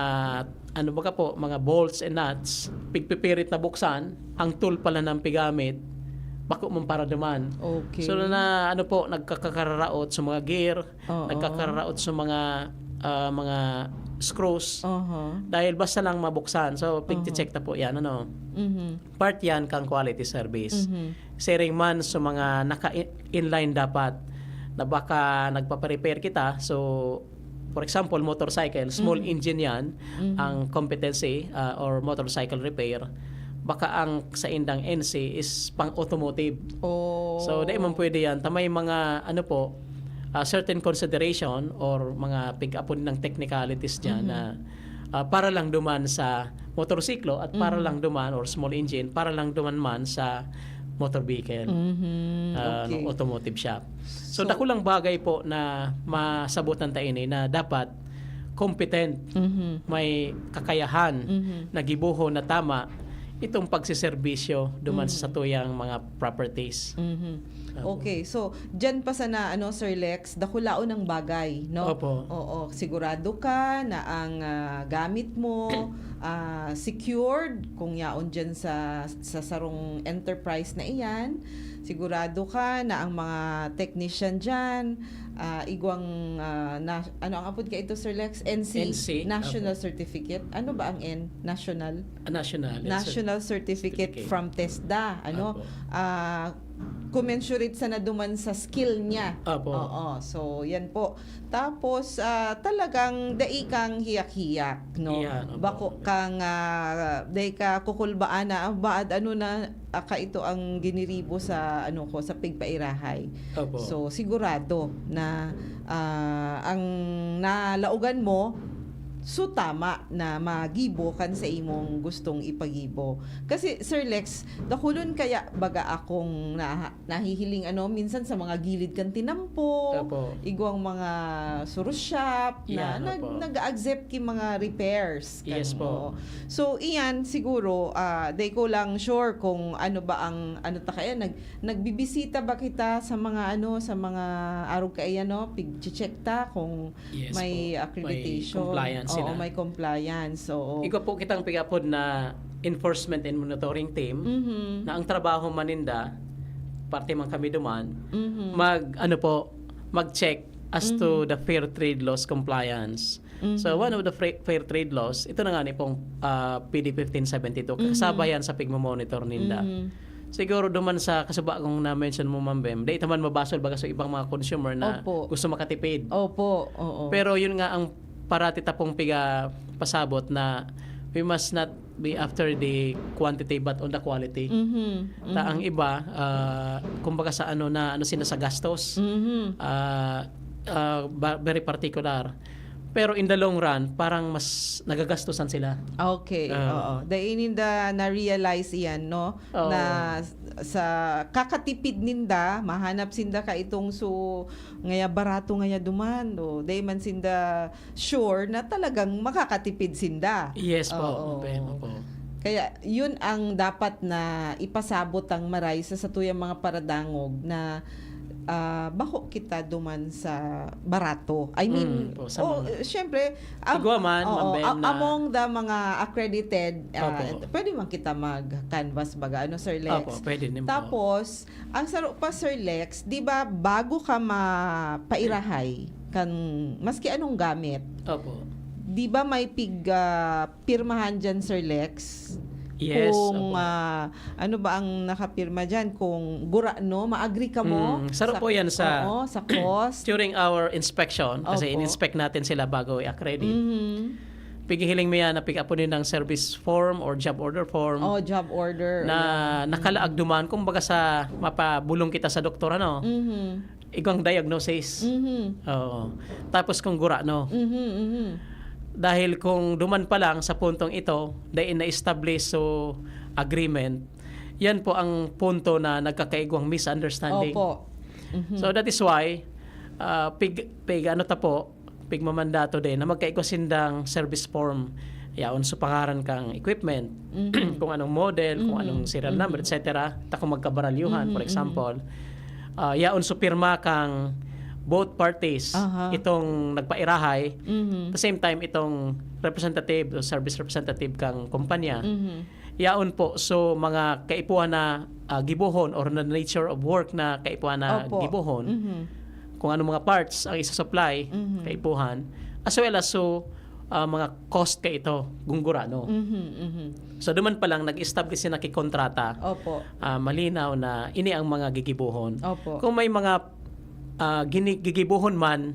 ano baga po, mga bolts and nuts, pigpipirit na buksan, ang tool pala ng pigamit, bako man para duman. Okay. So na, ano po, nagkakakararaot sa mga gear, Oo. nagkakararaot sa mga ah, mga screws. Oho. Dahil basta lang mabuksan. So, pigche-check ta po yan. Ano? Mhm. Part yan kang quality service. Mhm. Siring man sa mga naka-inline dapat na baka nagpaparepair kita. So, for example, motorcycle, small Mhm. engine yan, Mhm. ang competency ah, or motorcycle repair, baka ang sa indang N C is pang automotive. Oh. So, di man pwede yan. Ta may mga, ano po, ah, certain consideration or mga pig-apod ng technicalities dyan Mhm. na ah, para lang duman sa motorsiklo at para Mhm. lang duman or small engine, para lang duman man sa motor vehicle, Mm, ah, okay. ng automotive shop. So, So- dakulang bagay po na masabutan ta ini na dapat competent, Mhm. may kakayahan Mhm. na gibohon na tama itong pagseserbisyo duman Mhm. sa satuyang mga properties. Mhm. Opo. Okay, so diyan pa sana, ano, Sir Lex, dakulaon ang bagay, no? Opo. Oo, sigurado ka na ang ah, gamit mo ah, secured kung yaon diyan sa sa sarong enterprise na iyan. Sigurado ka na ang mga technician diyan ah, igwang ah, na, ano ang apod ka ito, Sir Lex? N C, N C, National opo. Certificate. Ano ba ang N? National? Ah, national. National Certificate Certificate. From TESDA, ano? Opo. Ah, commensurate sana duman sa skill niya. Opo. Oo. So, yan po. Tapos, ah, talagang dai kang hiyak-hiyak, no? Yan, opo. Bako kang, ah, dai ka kukulbaan na, "Ah, baad ano na, aka ito ang giniribo sa, ano ko, sa pigpairahay." Opo. So, sigurado na ah, ang nalaogan mo, so tama na magibo kan sa imong gustong ipagibo. Kasi, Sir Lex, dakulon kaya baga akong na, nahihiling, ano, minsan sa mga gilid kan tinampo, Opo. igwang mga suro shop na Yan, nag, opo. nag-accept ki mga repairs. Kan, Yes po. Oo. So, iyan, siguro, ah, di ko lang sure kung ano ba ang, ano ta kaya, nag, nagbibisita ba kita sa mga, ano, sa mga arog kaiyan, no? Pig-check ta kung Yes may po. Accreditation. May compliance Oo, sila. May compliance. Oo. Igwa po kitang pigapod na enforcement and monitoring team Mhm. na ang trabaho man ninda, parte man kami duman, Mhm. mag, ano po, mag-check as to the fair trade laws compliance. So, Mhm. one of the fra- fair trade laws, ito na nga ni pong ah, P D fifteen seventy-two, kasabay yan sa pigmamonitor ninda. Mhm. Siguro duman sa kasuba kong na-mention mo, Ma'am Bem, di ito man mabasol baga sa ibang mga consumer na Opo. gusto makatipid. Opo, oo. Pero yun nga ang parati tapong piga pasabot na we must not be after the quantity but on the quality. Mhm. Ta ang iba, ah, kumbaga sa ano na ano sila sa gastos. Mhm. Ah, ah, ba- very particular. Pero in the long run, parang mas nagagastusan sila. Okay, Ah. Oo. Dai ninda na-realize iyan, no? Oo. Na sa kakatipid ninda, mahanap sinda ka itong so ngaya barato ngaya duman, no? Dai man sinda sure na talagang makakatipid sinda. Yes po, Oo. Ma'am Bem, opo. Kaya yun ang dapat na ipasabot ang maray sa satuyang mga paradangog na ah, bako kita duman sa barato. I mean, Mm, po, sa oh, mga eh, syempre, am- Igwa man, oo, Ma'am Bem, a- na among the mga accredited, ah, Opo. pwede man kita mag-canvas baga, ano, Sir Lex? Opo, pwede din po. Tapos, ang saro pa, Sir Lex, di ba bago ka mapairahay, kan, maski anong gamit, Opo. di ba may pig, ah, pirmahan dyan, Sir Lex? Yes, Kung, opo. ah, ano ba ang nakapirma dyan? Kung gurano, ma-agree ka mo? Mm, saro po yan sa Oo, sa cost. During our inspection, kasi Opo. in-inspect natin sila bago i-accredit. Mhm. Pigihiling mo yan na pick-up po ng service form or job order form Oh, job order. na nakalaag duman. Kumbaga sa mapabulong kita sa doktor, ano? Mhm. Igwang diagnosis. Mhm. Oo. Tapos kung gurano. Mhm, mhm. Dahil kung duman pa lang sa puntong ito, dahil na-establish so agreement, yan po ang punto na nagkakaigwang misunderstanding. Opo. Mhm. So that is why, ah, pig, pig, ano ta po, pigmamandato din na magkaigwa sindang service form. Yaon sa pangaran kang equipment, Mhm. kung anong model, kung Mhm. anong serial Mhm. number, et cetera. Ta kung magkabaralyuhan, Mhm, for mhm. example, ah, yaon sa pirma kang both parties, Aha. itong nagpairahay, Mhm. at the same time, itong representative o service representative kang kumpanya. Mhm. Yaon po, so mga kaipuhan na ah, gibohon or na nature of work na kaipuhan na Opo. gibohon, Mhm. kung anong mga parts ang isa-supply, Mhm. kaipuhan, as well as so, ah, mga cost kaito, gunggurano. Mhm, mhm. So, duman pa lang, nag-establish sina ki kontrata. Opo. Ah, malinaw na ini ang mga gigibohon. Opo. Kung may mga, ah, gini-, gigibohon man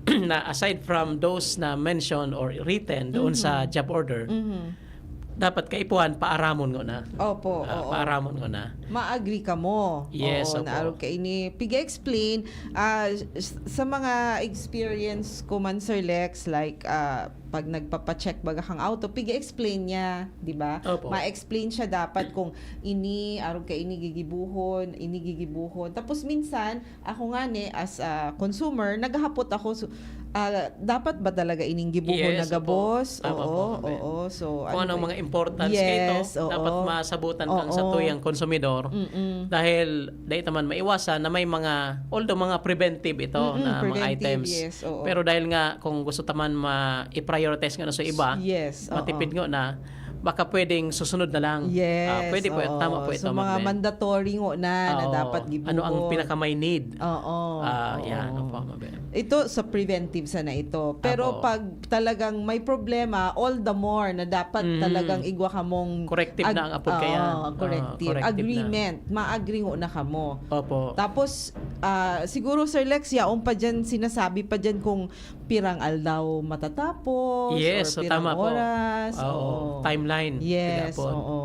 na aside from those na mentioned or written doon sa Mhm. job order, Mhm. dapat kaipuhan, paaramon ngona. Opo, Ah, oo. paaramon ngona. Ma-agree kamo. Yes, Oo, opo. naarog kaini. Piga-explain, ah, s-, sa mga experience ko man, Sir Lex, like, ah, pag nagpapa-check baga kang auto, piga-explain niya, di ba? Opo. Ma-explain siya dapat kung ini, arog kaini gigibohon, ini gigibohon. Tapos minsan, ako ngani, as a consumer, naghahapot ako, so, ah, dapat ba talaga ining gibohon Yes, na opo. gabos? Tama Oo, po, ma'am. oo. So, Kung ano anong ba mga importance kaito, Yes, oo. dapat masabutan kang Oo. satuyang konsumidor. Mm-mm. Dahil dai ta man maiwasan na may mga, although mga preventive ito Mm-mm, na mga preventive, items. yes, oo. Pero dahil nga kung gusto ta man ma-, i-prioritize ngona sa iba, Yes, oo. matipid ngona, baka pwedeng susunod na lang. Yes, Ah, pwede po, oo. tama po ito, So, mga Ma'am Ben. mandatory ngona na Oo. dapat Ano ang gibohon. pinaka-may need? Oo, Ah, oo. yan. Opo, Ma'am Ben. Ito sa preventive sana ito. Pero Apo. pag talagang may problema, all the more na dapat Mm. talagang igwa kamong Corrective ag-, na ang apod kaya. oo, Ah, corrective. corrective na. Agreement. Ma-agree ngona kamo. Opo. Tapos, ah, siguro, Sir Lex, yaon pa dyan, sinasabi pa dyan kung pirang aldaw matatapos Yes, or so pirang tama po. oras. Oo, Oo. timeline, Yes, piga-apod. oo.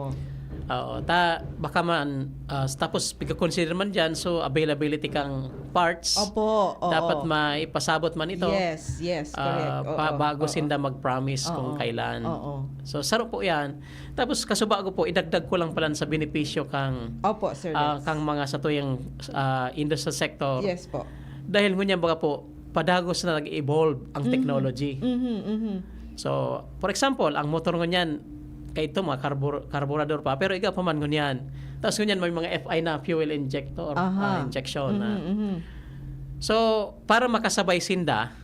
Oo, ta-, baka man, ah, tapos piga-consider man dyan, so availability kang parts, Opo, oo. dapat maipasabot man ito, Yes, yes, ah, correct. pa-, Oo, bago oo. sinda mag-promise kung Oo, kailan. oo. So, saro po yan. Tapos, kasubago po, idagdag ko lang pala sa benepisyo kang, Opo, Sir ah, Lex. kang mga satuyang, ah, industrial sector. Yes po. Dahil ngunyan, baga po, padagos na nag-evolve ang Mhm. technology. Mhm, mhm. So, for example, ang motor ngunyan, kaito, mga karbur-, karburador pa, pero igwa pa man ngunyan. Tapos ngunyan, may mga F I na, fuel injector, Aha. ah, injection na. Mhm, mhm. So, para makasabay sinda,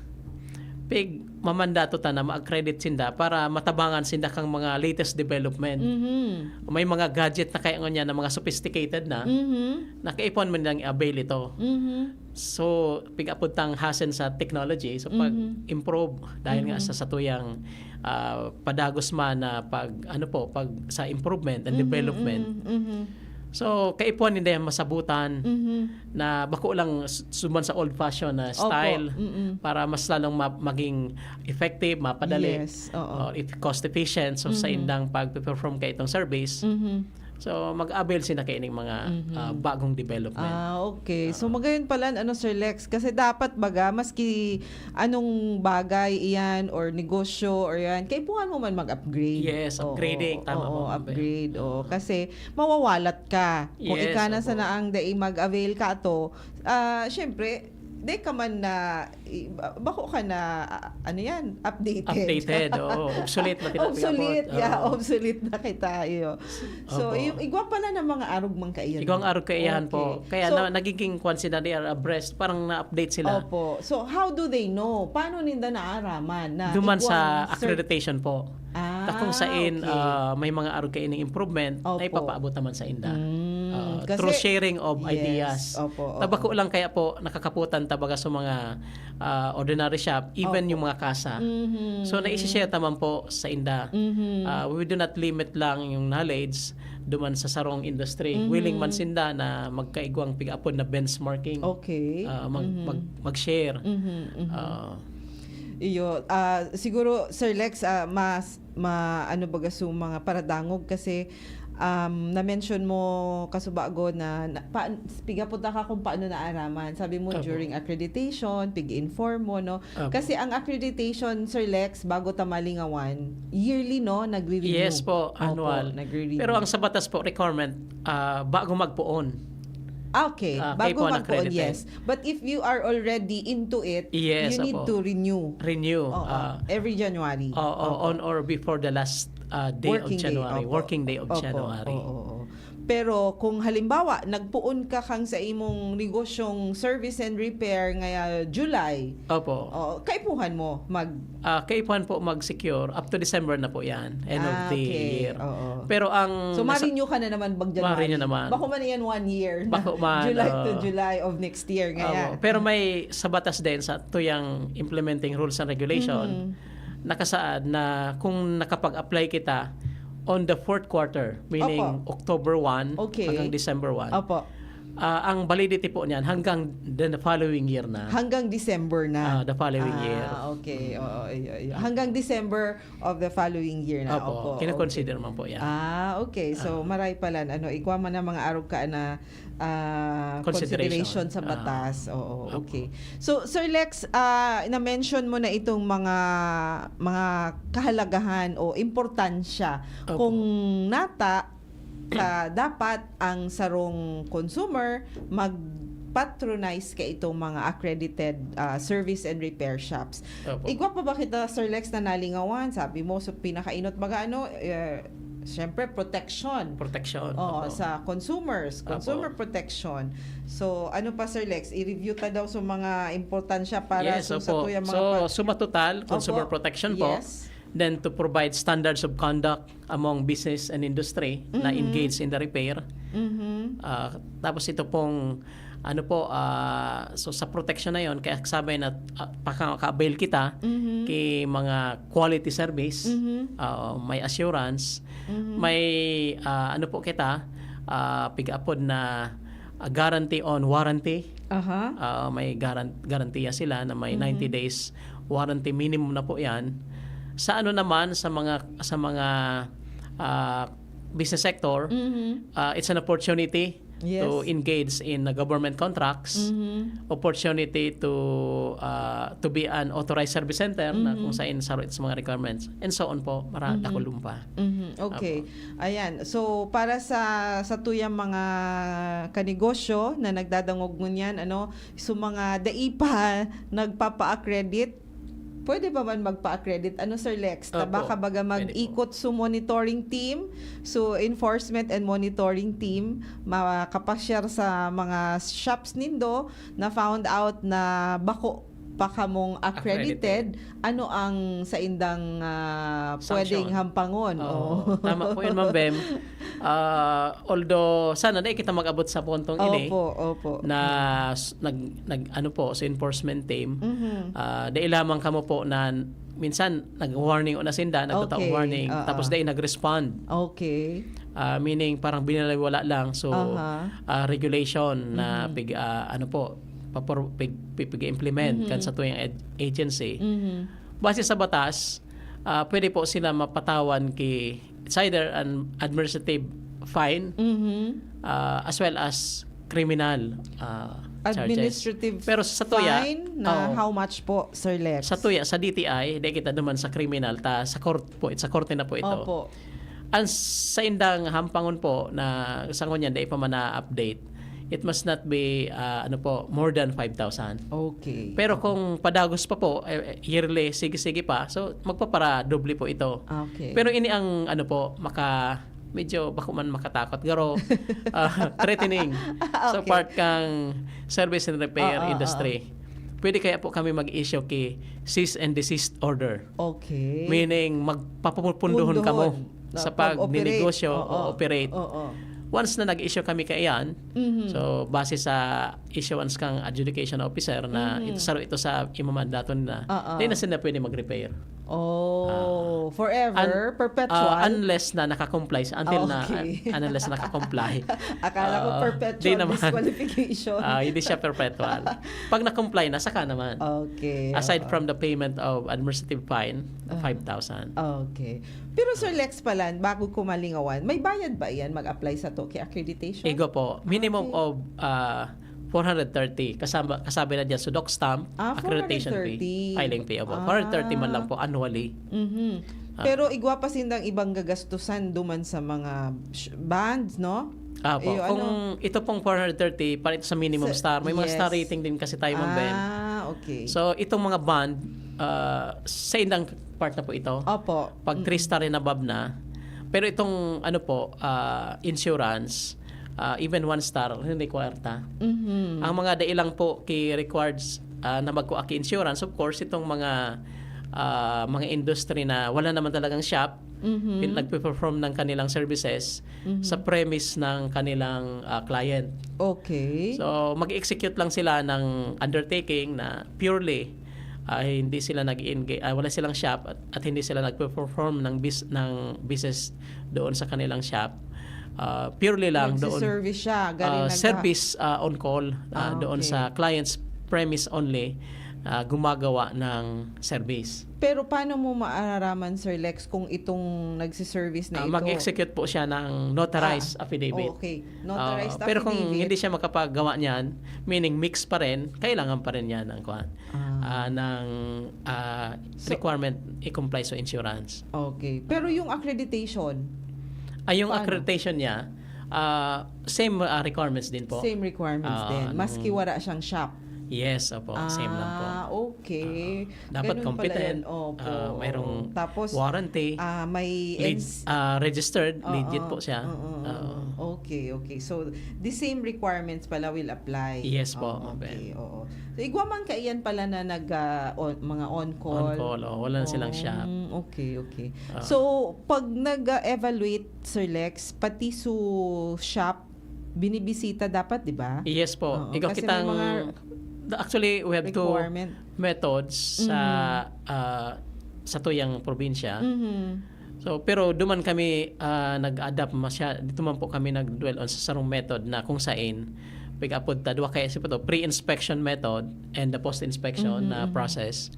pig-, mamandato ta na ma-accredit sinda para matabangan sinda kang mga latest development. Mhm. May mga gadget na kaya ngunyan na mga sophisticated na, Mhm. na kaipuhan man nilang i-avail ito. Mhm. So, pig-apod tang hasen sa technology, so Mhm. pag-improve dahil nga Mhm. sa satuyang, ah, padagos man na pag, ano po, pag sa improvement and Mhm, development. mhm, mhm. So, kaipuhan ninda yan masabutan Mhm. na bako lang s-, suman sa old-fashioned na Opo, style mm. para mas lalong ma-, maging effective, mapadali, Yes, oo. or if cost efficient, so sa Mhm. indang pag-perform kaitong service, Mhm. so mag-avail sila kaining mga, Mhm. ah, bagong development. Ah, okay. So, Ah. magayon pala, ano, Sir Lex, kasi dapat baga, maski anong bagay iyan or negosyo or yan, kaipuhan mo man mag-upgrade. Yes, Oo, upgrading. Tama oo, po, Ma'am Bea. upgrade. Oo, kasi mawawalat ka. Kung Yes, ika na opo. sana ang dai mag-avail ka ato, ah, syempre, di ka man na, i-, ba-, bako ka na, ah, ano yan, updated. Updated, oo. Obsolete na tinatawag. Obsolete, yeah, Oo. obsolete na kita, iyo. So, Opo. yung igwa pala ng mga arog man kaiyan. Igwang arog kaiyan po. Okay. Kaya So, na, nagiging kwan sila, they are abreast, parang na-update sila. Opo. So, how do they know? Paano ninda naaraman na Duman igwang sa cert-, accreditation po. Ah, Ta kung sain, okay. ah, may mga arog kaining improvement na Opo. ipapaabot naman sa inda. Mm, Ah, kasi through sharing of Yes, ideas. opo, Ta bako opo. lang kaya po nakakaputan ta baga sa mga, ah, ordinary shop, even Opo. yung mga kasa. Mhm. So, naisi-share ta man po sa inda. Mhm. Ah, we do not limit lang yung knowledge duman sa sarong industry. Mhm. Willing man sinda na magkaigwang pig-apod na benchmarking. Okay. Ah, mag-, Mhm. mag-, mag-share. Mhm, mhm. Ah. Iyo, ah, siguro, Sir Lex, ah, mas, ma-, ano baga su mga paradangog kasi, um, na-mention mo kasubago na, na pa-, piga punta ka kung paano naaraman. Sabi mo, Opo. during accreditation, pig-inform mo, no? Opo. Kasi ang accreditation, Sir Lex, bago ta malingawan, yearly, no? Nagre-renew. Yes po, Opo, annual. nagre-renew. Pero ang sa batas po, requirement, ah, bago magpoon. Ah, okay. Ah, Bago kayo po magpoon, accredited. yes. But if you are already into it, Yes, you need opo. to renew. Renew, Oo, ah, every January. Oo, Opo. on or before the last, ah, day of Working day, January, opo. working day of Opo, January. oo, oo. Pero kung halimbawa, nagpoon ka kang sa imong negosyong service and repair ngaya July, Opo. oh, kaipuhan mo mag Ah, kaipuhan po mag-secure up to December na po yan, end of Ah, the okay. year. Oo. Pero ang So, nasa- ma-renew ka na naman pag January. Ma-renew naman. Bako man yan one year na. Bako man, July to oo. July of next year. Ngayon. Opo. Pero may sa batas din sa tuyang implementing rules and regulation, Mhm. nakasaad na kung nakapag-apply kita on the fourth quarter, meaning Opo. October one Okay. hanggang December one, Opo. ah, ang validity po niyan hanggang the following year na. Hanggang December na. Ah, the following Ah, year. Okay. Oo, iyo, iyo. Hanggang December of the following year na. Opo, Opo, kinoconsider okay. man po yan. Ah, okay. So, Ah. maray pala, ano, igwa man ang mga arog ka na ah, Consideration. consideration sa Ah. batas. Oo, Opo. okay. So, Sir Lex, ah, na-mention mo na itong mga mga kahalagahan o importansya Opo. kung nata sa dapat ang sarong consumer mag-patronize ka itong mga accredited ah, service and repair shops. Opo. Igwa pa ba kita, Sir Lex, na nalingawan? Sabi mo, so pinakainot baga ano, eh, syempre protection. Protection. Oo, Opo. sa consumers, Opo. consumer protection. So, ano pa, Sir Lex? I-review ta daw sa mga importansya para Yes, sa, sa opo. tuyang mga So, pa- suma total, consumer Opo. protection po. Yes. Then to provide standards of conduct among business and industry na Mhm. engaged in the repair. Mhm. Ah, tapos ito pong ano po, ah, so sa protection na yon, kaya sabi na ah, paka-avail kita Mhm. kay mga quality service, Mhm. ah, may assurance, Mhm. may ah, ano po kita, ah, pig-apod na ah, guarantee on warranty. Aha. Ah, may garan- garantiya sila na may Mhm. ninety days warranty minimum na po 'yan. Sa ano naman sa mga sa mga ah, business sector, Mhm. ah, it's an opportunity Yes. to engage in uh, government contracts, Mhm. opportunity to ah, to be an authorized service center na Mhm. kung saan saro sa mga requirements and so on po, mara Mhm. dakulumpa. Mhm. Okay. Ayan. So, para sa sa tuyang mga kanegosyo na nagdadangog ngunyan, ano, so mga dai pa nagpapa-accredit, pwede pa man magpa-accredit? Ano, Sir Lex? Ta Opo. baka baga Pwede po. mag-ikot so monitoring team, so enforcement and monitoring team, makapasyar sa mga shops nindo na found out na bako pa kamong accredited, ano ang saindang ah, Sanction. Pwedeng hampangon? Oo, Oo. Tama po yun, Ma'am Bem. Ah, although, sana na kita mag-abot sa puntong ini Opo, opo. na s- nag, nag ano po sa enforcement team. Mhm. Ah, dai lamang kamo po na minsan nag-warning o nasinda, nagtataong Okay, warning, oo. Tapos dai nag-respond. Okay. Ah, meaning parang binaliwala lang. So, Aha. ah, regulation na Mhm. pig, ah, ano po, papor, pig, pig, implement Mhm. kan sa tuyang ed- agency. Mhm. Base sa batas, ah, pwede po sila mapatawan ki, it's either an administrative fine Mhm. ah, as well as criminal ah, charges. Administrative Pero sa tuya, fine na oo. How much po, Sir Lex? Sa tuya, sa D T I, di kita naman sa criminal, ta sa court po, sa korte na po ito. Opo. Ang sa indang hampangon po na sa ngunyan, di pa man na-update, it must not be, ah, ano po, more than five thousand. Okay. Pero kung padagos pa po, eh, yearly, sige-sige pa, so magpaparadoble po ito. Okay. Pero ini ang, ano po, maka, medyo bako man makatakot, garo, ah, threatening sa Okay. part kang service and repair Oo, industry. Pwede kaya po kami mag-issue ki cease and desist order. Okay. Meaning, magpapupunduhon Punduhon. kamo Na sa pag-operate. pagnegosyo Oo. o operate. Oo. Once na nag-issue kami kaiyan, Mhm. so base sa issuance kang adjudication officer na Mhm. ito saro ito sa imamandato na, Oo. di na sila pwede mag-repair. Oh, Ah, forever, un- perpetual. Ah, unless na naka-comply, until Ah, na okay. unless na naka-comply. Akala ko Ah, perpetual di naman. Disqualification. Ah, hindi siya perpetual. Pag na-comply na, saka naman. Okay. Aside Oo. From the payment of administrative fine, Ah. five thousand. Okay. Pero Sir Lex pala, bago ko malingawan, may bayad ba iyan mag-apply sa to kay accreditation? Igo po, minimum Okay. Of ah, four hundred thirty. Kasama, kasabi na dyan, sudok stamp, Ah, accreditation four hundred thirty. Fee, filing fee. Opo. Ah. Four hundred thirty man lang po annually. Mhm. Ah. Pero igwa pa sindang ibang gagastusan duman sa mga sh- bands, no? Apo. Iyo, Kung ano? Ito pong four hundred thirty, para ito sa minimum Sa- star, may mga yes. Star rating din kasi tayo, Ma'am Ben. Ah, okay. So, itong mga bond, ah, sa indang part na po ito. Opo. Pag Mm. three star and above na, Pero itong ano po, ah, insurance, ah, even one star, hindi kwarta. Mhm. Ang mga dai lang po ki required, ah, na magkua ki insurance, of course, itong mga, ah, mga industry na wala naman talagang shop, Mhm. pin-, nagpe-perform ng kanilang services Mhm. sa premise ng kanilang, ah, client. Okay. So, mag-execute lang sila ng undertaking na purely, ah, hindi sila nag-engage, ah, wala silang shop at, at hindi sila nagpe-perform ng bis-, ng business doon sa kanilang shop. Ah, purely lang doon. Nagsiservice siya. Galing Ah, nagka- service, ah, on call, ah, Ah, doon okay. Sa client's premise only, ah, gumagawa ng service. Pero paano mo maaraman, Sir Lex, kung itong nagsiservice na Ah, ito? Mag-execute po siya ng notarized Ah, affidavit. Okay. Notarized Ah, pero kung affidavit. Hindi siya makapagawa niyan, meaning mixed pa rin, kailangan pa rin niya ng, kuwan, Ah. ah, ng, ah, So- requirement i-comply sa insurance. Okay. Pero yung accreditation, Ay, yung Paano? Accreditation niya, ah, same, ah, requirements din po. Same requirements Ah, din. Maski nung- wala siyang shop. Yes, opo. Same lang po. Ah, okay. Dapat Ganun pala competent, yun. Opo. ah, mayroong Tapos, warranty, ah, may leg-, ins- ah, registered, Oo, legit po siya. oo, oo. Oo. Okay, okay. So, the same requirements pala will apply. Yes po, Oo, Ma'am okay, Ben. Oo. So, igwa man kaiyan pala na nag, ah, on, mga on-call. On-call, oh, wala na silang Oh, shop. Okay, okay. Ah. So, pag nag-evaluate, Sir Lex, pati su shop, binibisita dapat, di ba? Yes po. Oo, Ikaw kasi may kitang, mga actually, we have two requirement. methods sa, Mhm. ah, sa tuyang probinsya. Mhm. So, pero duman kami, ah, nag-adapt masya-, dito man po kami nag-dwell on sa sarong method na kung sain, pag-apod ta, duwa kaya siya po to, pre-inspection method and the post-inspection Mhm, na mhm. process.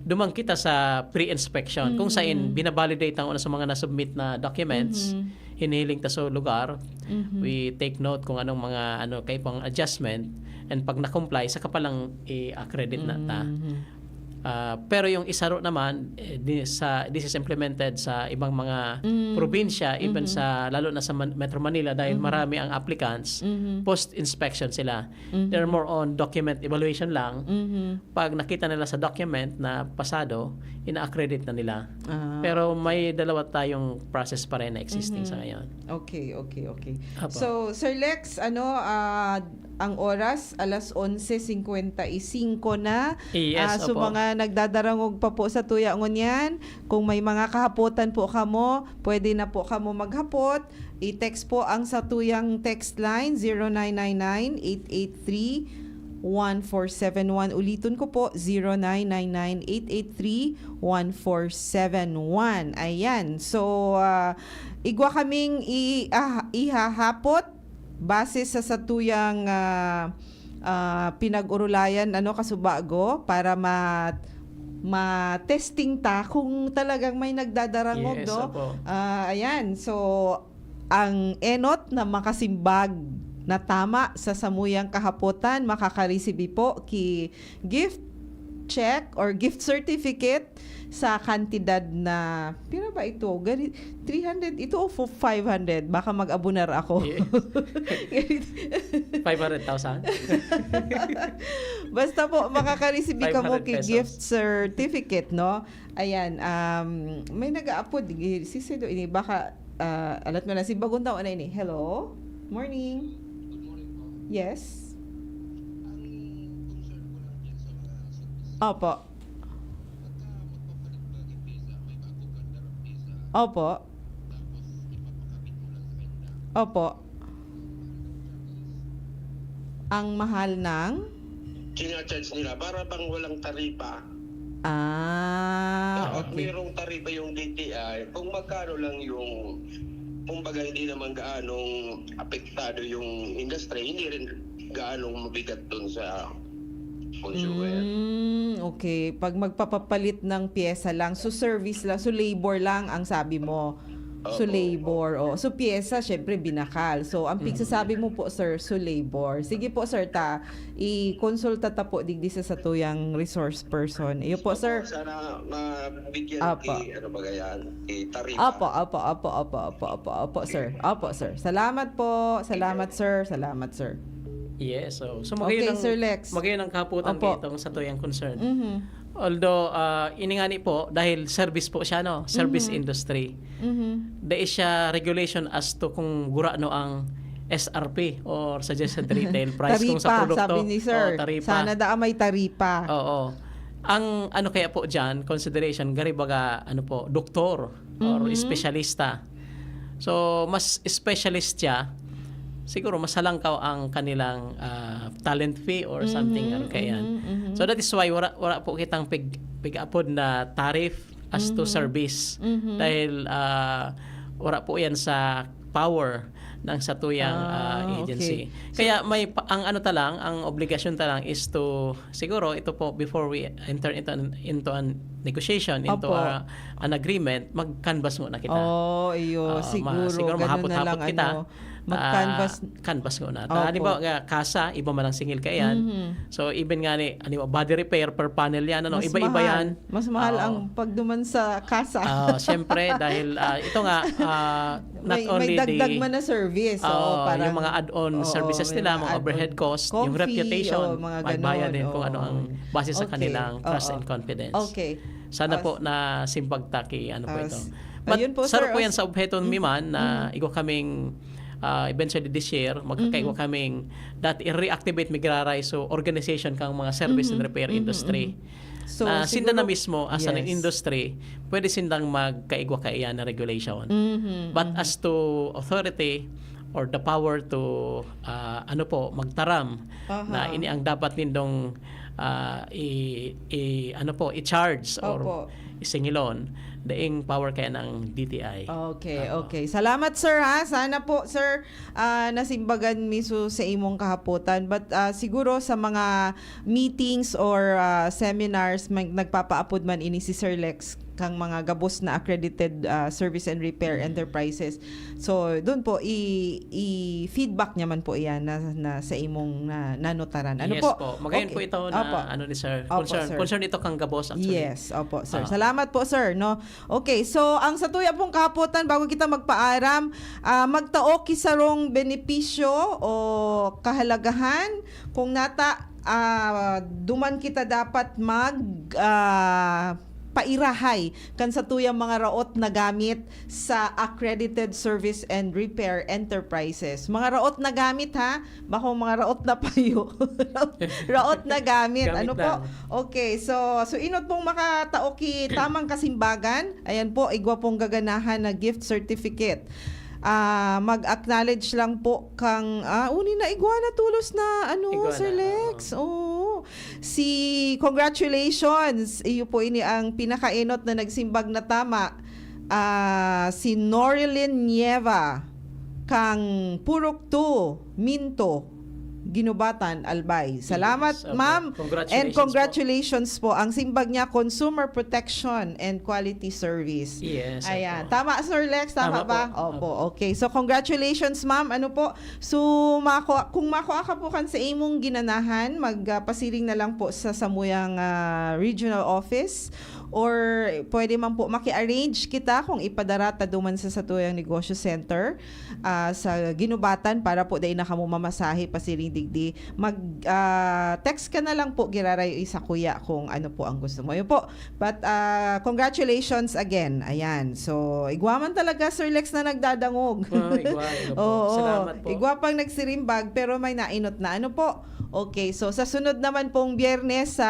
Duman kita sa pre-inspection, kung sain Mhm. binabalidate ang una sa mga na-submit na documents, Mhm. hinihiling ta sa lugar, Mhm. we take note kung anong mga, ano, kayo pang adjustment, and pag na-comply, saka pa lang i-accredit na ta. Mhm. Ah, pero yung isaro naman, eh, di, sa, this is implemented sa ibang mga Mm, probinsya, even mhm. Sa, lalo na sa Man-, Metro Manila, dahil Mhm. marami ang applicants, Mhm. post-inspection sila. Mhm. They're more on document evaluation lang. Mhm. Pag nakita nila sa document na pasado, ina-accredit na nila. Ah. Pero may dalawa tayong process pa rin na existing Mhm. Sa ngayon. Okay, okay, okay. Apo. So, Sir Lex, ano, ah, ang oras, alas onse cincuenta y cinco na. Yes, Ah, so, opo. Mga nagdadarangog pa po sa tuya ngunyan, kung may mga kahapotan po kamo, pwede na po kamo maghapot. I-text po ang satuyang text line, zero nine nine nine, eight eight three, one four seven one. Uliton ko po, zero nine nine nine, eight eight three, one four seven one. Ayan. So, ah, igwa kaming i-, ah, ihahapot base sa satuyang, ah, ah, pinag-urulayan, ano, kasubago, para ma-, ma-testing ta kung talagang may nagdadarangog, Yes, no? Opo. Ah, ayan. So, ang enot na makasimbag na tama sa samuyang kahapotan, makakaresibi po ki gift check or gift certificate sa kantidad na, pira ba ito? Gani, three hundred ito o fo-, five hundred? Baka mag-abonar ako. Yeah. Five hundred thousand? Basta po, makakaresibi kamo ki Five hundred pesos. Gift certificate, no? Ayan, um, may nag-aapod, sige do ini, baka, ah, alat mo na, si Bagong Taon na ini. Hello? Morning. Yes? Opo. Opo. Opo. Ang mahal ng? Sinacharge nila para bang walang taripa. Ah, Dapat okay. Mayroong taripa yung D T I. Kung magkano lang yung, kumbaga, hindi naman gaanong apektado yung industry, hindi rin gaanong mabigat dun sa consumer. Mm, okay. Pag magpapapalit ng pyesa lang, so service lang, so labor lang ang sabi mo. So Opo. Labor, oh. So pyesa, syempre binakal. So ang pigsasabi mo po, sir, so labor. Sige po, sir, ta i-consulta ta po digdi sa satuyang resource person. Iyo po, Opo, sir. Sana mabigyan Apo. Ki, ano ba yan? Ki taripa. Opo, opo, opo, opo, opo, opo, opo, opo, sir. Opo, sir. Salamat po. Salamat, sir. Salamat, sir. Yes, so, so Okay, magayon ang, Sir Lex. Magayon ang kahapotan Opo. Itong satuyang concern. Mhm. Although, ah, ini ngani po, dahil service po siya, no? Service Mhm. Industry. Mhm. Dai siya regulation as to kung gurano ang S R P or suggested retail price kung sa Taripa, produkto. Sabi ni sir. Oo, taripa. Sana daa may taripa. Oo. Ang ano kaya po dyan, consideration, gari baga, ano po, doktor or Mhm. espesyalista. So, mas specialist siya, siguro mas halangkaw ang kanilang ah, talent fee or something, Mhm, ano kaya yan. mhm, mhm. So, that is why wala, wala po kitang pig, pig-apod na tariff as to Mhm. service. Mhm. Dahil ah, wala po yan sa power ng satuyang ah, Ah, agency. okay. So Kaya may pa- ang ano ta lang, ang obligasyon ta lang is to, siguro ito po, before we enter into an, into an negotiation, into Opo. a- an agreement, mag-canvas muna kita. Oh, iyo, Ah, ma- siguro, siguro ganun na mahapot-hapot lang, kita. ano, mag-canvas. Ah, canvas muna. Opo. Halimbawa, nga, kasa, iba man ang singil kaiyan. Mhm. So, even nga ni, halimbawa, body repair per panel yan, ano, Mas iba-iba mahal. yan. Mas mahal Oo. ang pagduman sa kasa. Ah, siyempre, dahil ah, ito nga, ah, not may, may only dagdag the, man na service. Oo, Oo, parang, yung mga add-on oo, services may nila, mga mga add-on. overhead cost, yung Coffee, reputation, oh, mga magbayad ganon, din kung ano oo. Ang base sa Okay, kanilang trust oo. and confidence. Okay. Sana As- po na simbag taki, ano po as- ito. But Ayun po, saro sir, po yan as- sa obheto Mm. mi man na Mm. igwa kaming ah, eventually this year, magkakaiwa Mhm. kaming, that i-reactivate mi giraray, so organization kang mga service and Mhm, repair mhm, industry. mhm. So, Na sinda siguro, na mismo, as an yes. industry, pwede sindang magkaigwa kaiyan na regulation. Mhm, But mhm. as to authority or the power to, ah, ano po, magtaram Aha. na ini ang dapat nindong ah, i, i, ano po, i-charge or Opo. isingilon, daing power kaya ng D T I. Okay, Opo. okay. Salamat, sir, ha. Sana po, sir, ah, nasimbagan mi su sa imong kahapotan. But ah, siguro sa mga meetings or ah, seminars, may, nagpapaapod man ini si Sir Lex kang mga gabos na accredited ah, service and repair Mm. enterprises. So, doon po, i- i-feedback niya man po iyan na, na sa imong na, nanotaran. Ano Yes po? po. Magayon Okay. po ito na Opo. ano ni sir. Opo, Concern, sir. concern ito kang gabos, actually. Yes, opo, sir. Ah. Salamat po, sir. No? Okay, so ang satuya pong kahapotan, bago kita magpaaram, ah, magtao ki sarong benepisyo o kahalagahan, kung nata, ah, duman kita dapat mag, ah, pairahay kan satuyang mga raot na gamit sa accredited service and repair enterprises. Mga raot na gamit, ha? Bako mga raot na payo. Raot na gamit. Gamit Ano po? lang. Okay, so, so inot pong makatao ki tamang kasimbagan. Ayan po, igwa pong gaganahan na gift certificate. Ah, mag-acknowledge lang po kang, ah, uni na igwa na tulos na, ano, Igwa Sir na, Lex. Oo. Si, congratulations. Iyo po ini ang pinakaenot na nagsimbag na tama. Ah, si Norilyn Nieva kang Purok two, Minto, Ginubatan, Albay. Salamat, Yes, opo. ma'am. Congratulations And po. Congratulations po. Ang simbag niya, Consumer Protection and Quality Service. Yes, Ayan. opo. Tama, Sir Lex? Tama, Tama ba? po. Opo. Okay. So, congratulations, ma'am. Ano po? So, mako, kung makua ka po kan sa imong ginanahan, magpasiring na lang po sa samuyang ah, regional office or pwede man po maki-arrange kita kung ipadara ta duman sa satuyang negosyo center ah, sa Ginubatan para po dai na kamo mamasahe pasiring digdi. Mag ah, text ka na lang po, giraray, isa kuya kung ano po ang gusto mo. Yun po. But ah, congratulations again. Ayan. So, igwa man talaga, Sir Lex, na nagdadangog. Ah, igwa, igwa po. Oo. Salamat po. Igwa pang nagsirimbag, pero may nainot na. Ano po? Okay, so sa sunod naman pong Biyernes, sa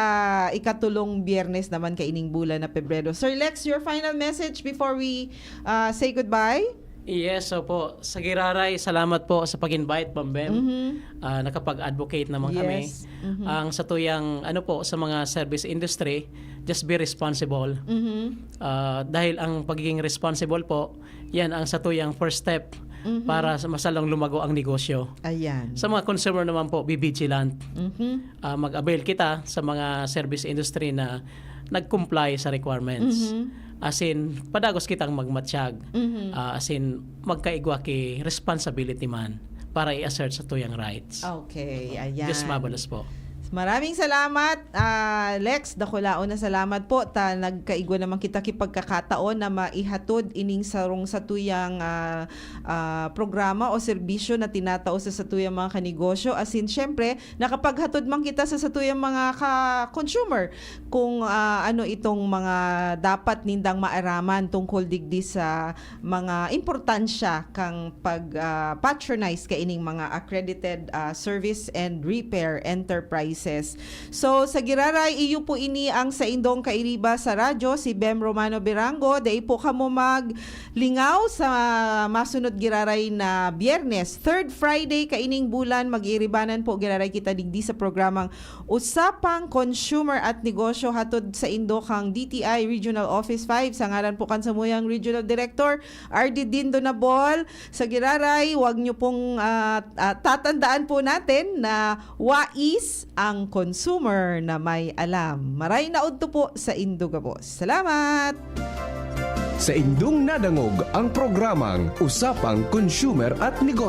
ikatulong Biyernes naman kaining bulan na Pebrero. Sir Lex, your final message before we ah, say goodbye? Yes, opo. Sa giraray, salamat po sa pag-invite, Ma'am Bem. Mhm. Ah, nakapag-advocate naman kami. Yes. Mhm. Ang satuyang, ano po, sa mga service industry, just be responsible. Mhm. Ah, dahil ang pagiging responsible po, yan ang satuyang first step Mhm. para sa masalong lumago ang negosyo. Ayan. Sa mga consumer naman po, be vigilant. Mhm. Ah, mag-avail kita sa mga service industry na nag-comply sa requirements. Mhm. As in, padagos kitang magmatsyag. Mhm. Ah, as in, magkaigwa ki responsibility man para i-assert sa tuyang rights. Okay, ayan. Diyos mabalos po. Maraming salamat, ah, Lex. Dakulaon na salamat po ta nagkaigwa naman kita ki pagkakataon na maihatod ining sarong satuyang, ah, ah, programa o serbisyo na tinatao sa satuyang mga kanegosyo. Asin, syempre, nakapaghatod man kita sa satuyang mga ka-consumer kung, ah, ano itong mga dapat nindang maaraman tungkol digdi sa mga importansya kang pag, ah, patronize kaining mga accredited, ah, service and repair enterprises. So, sa giraray, iyo po ini ang saindong kairiba sa radyo, si Bem Romano Birango. Dai po kamo maglingaw sa masunod giraray na Biyernes, third Friday kaining bulan, mag-iiribanan po giraray kita digdi sa programang Usapang Consumer at Negosyo, hatod saindo kang D T I Regional Office five. Sa ngaran po kan samuyang Regional Director, R D Dindo Nabol, sa giraray, wag nyo pong, ah, ah, tatandaan po natin na wais ang consumer na may alam. Maray na udto po saindo gabos. Salamat! Saindong nadangog ang programang Usapang Consumer at Negosyo.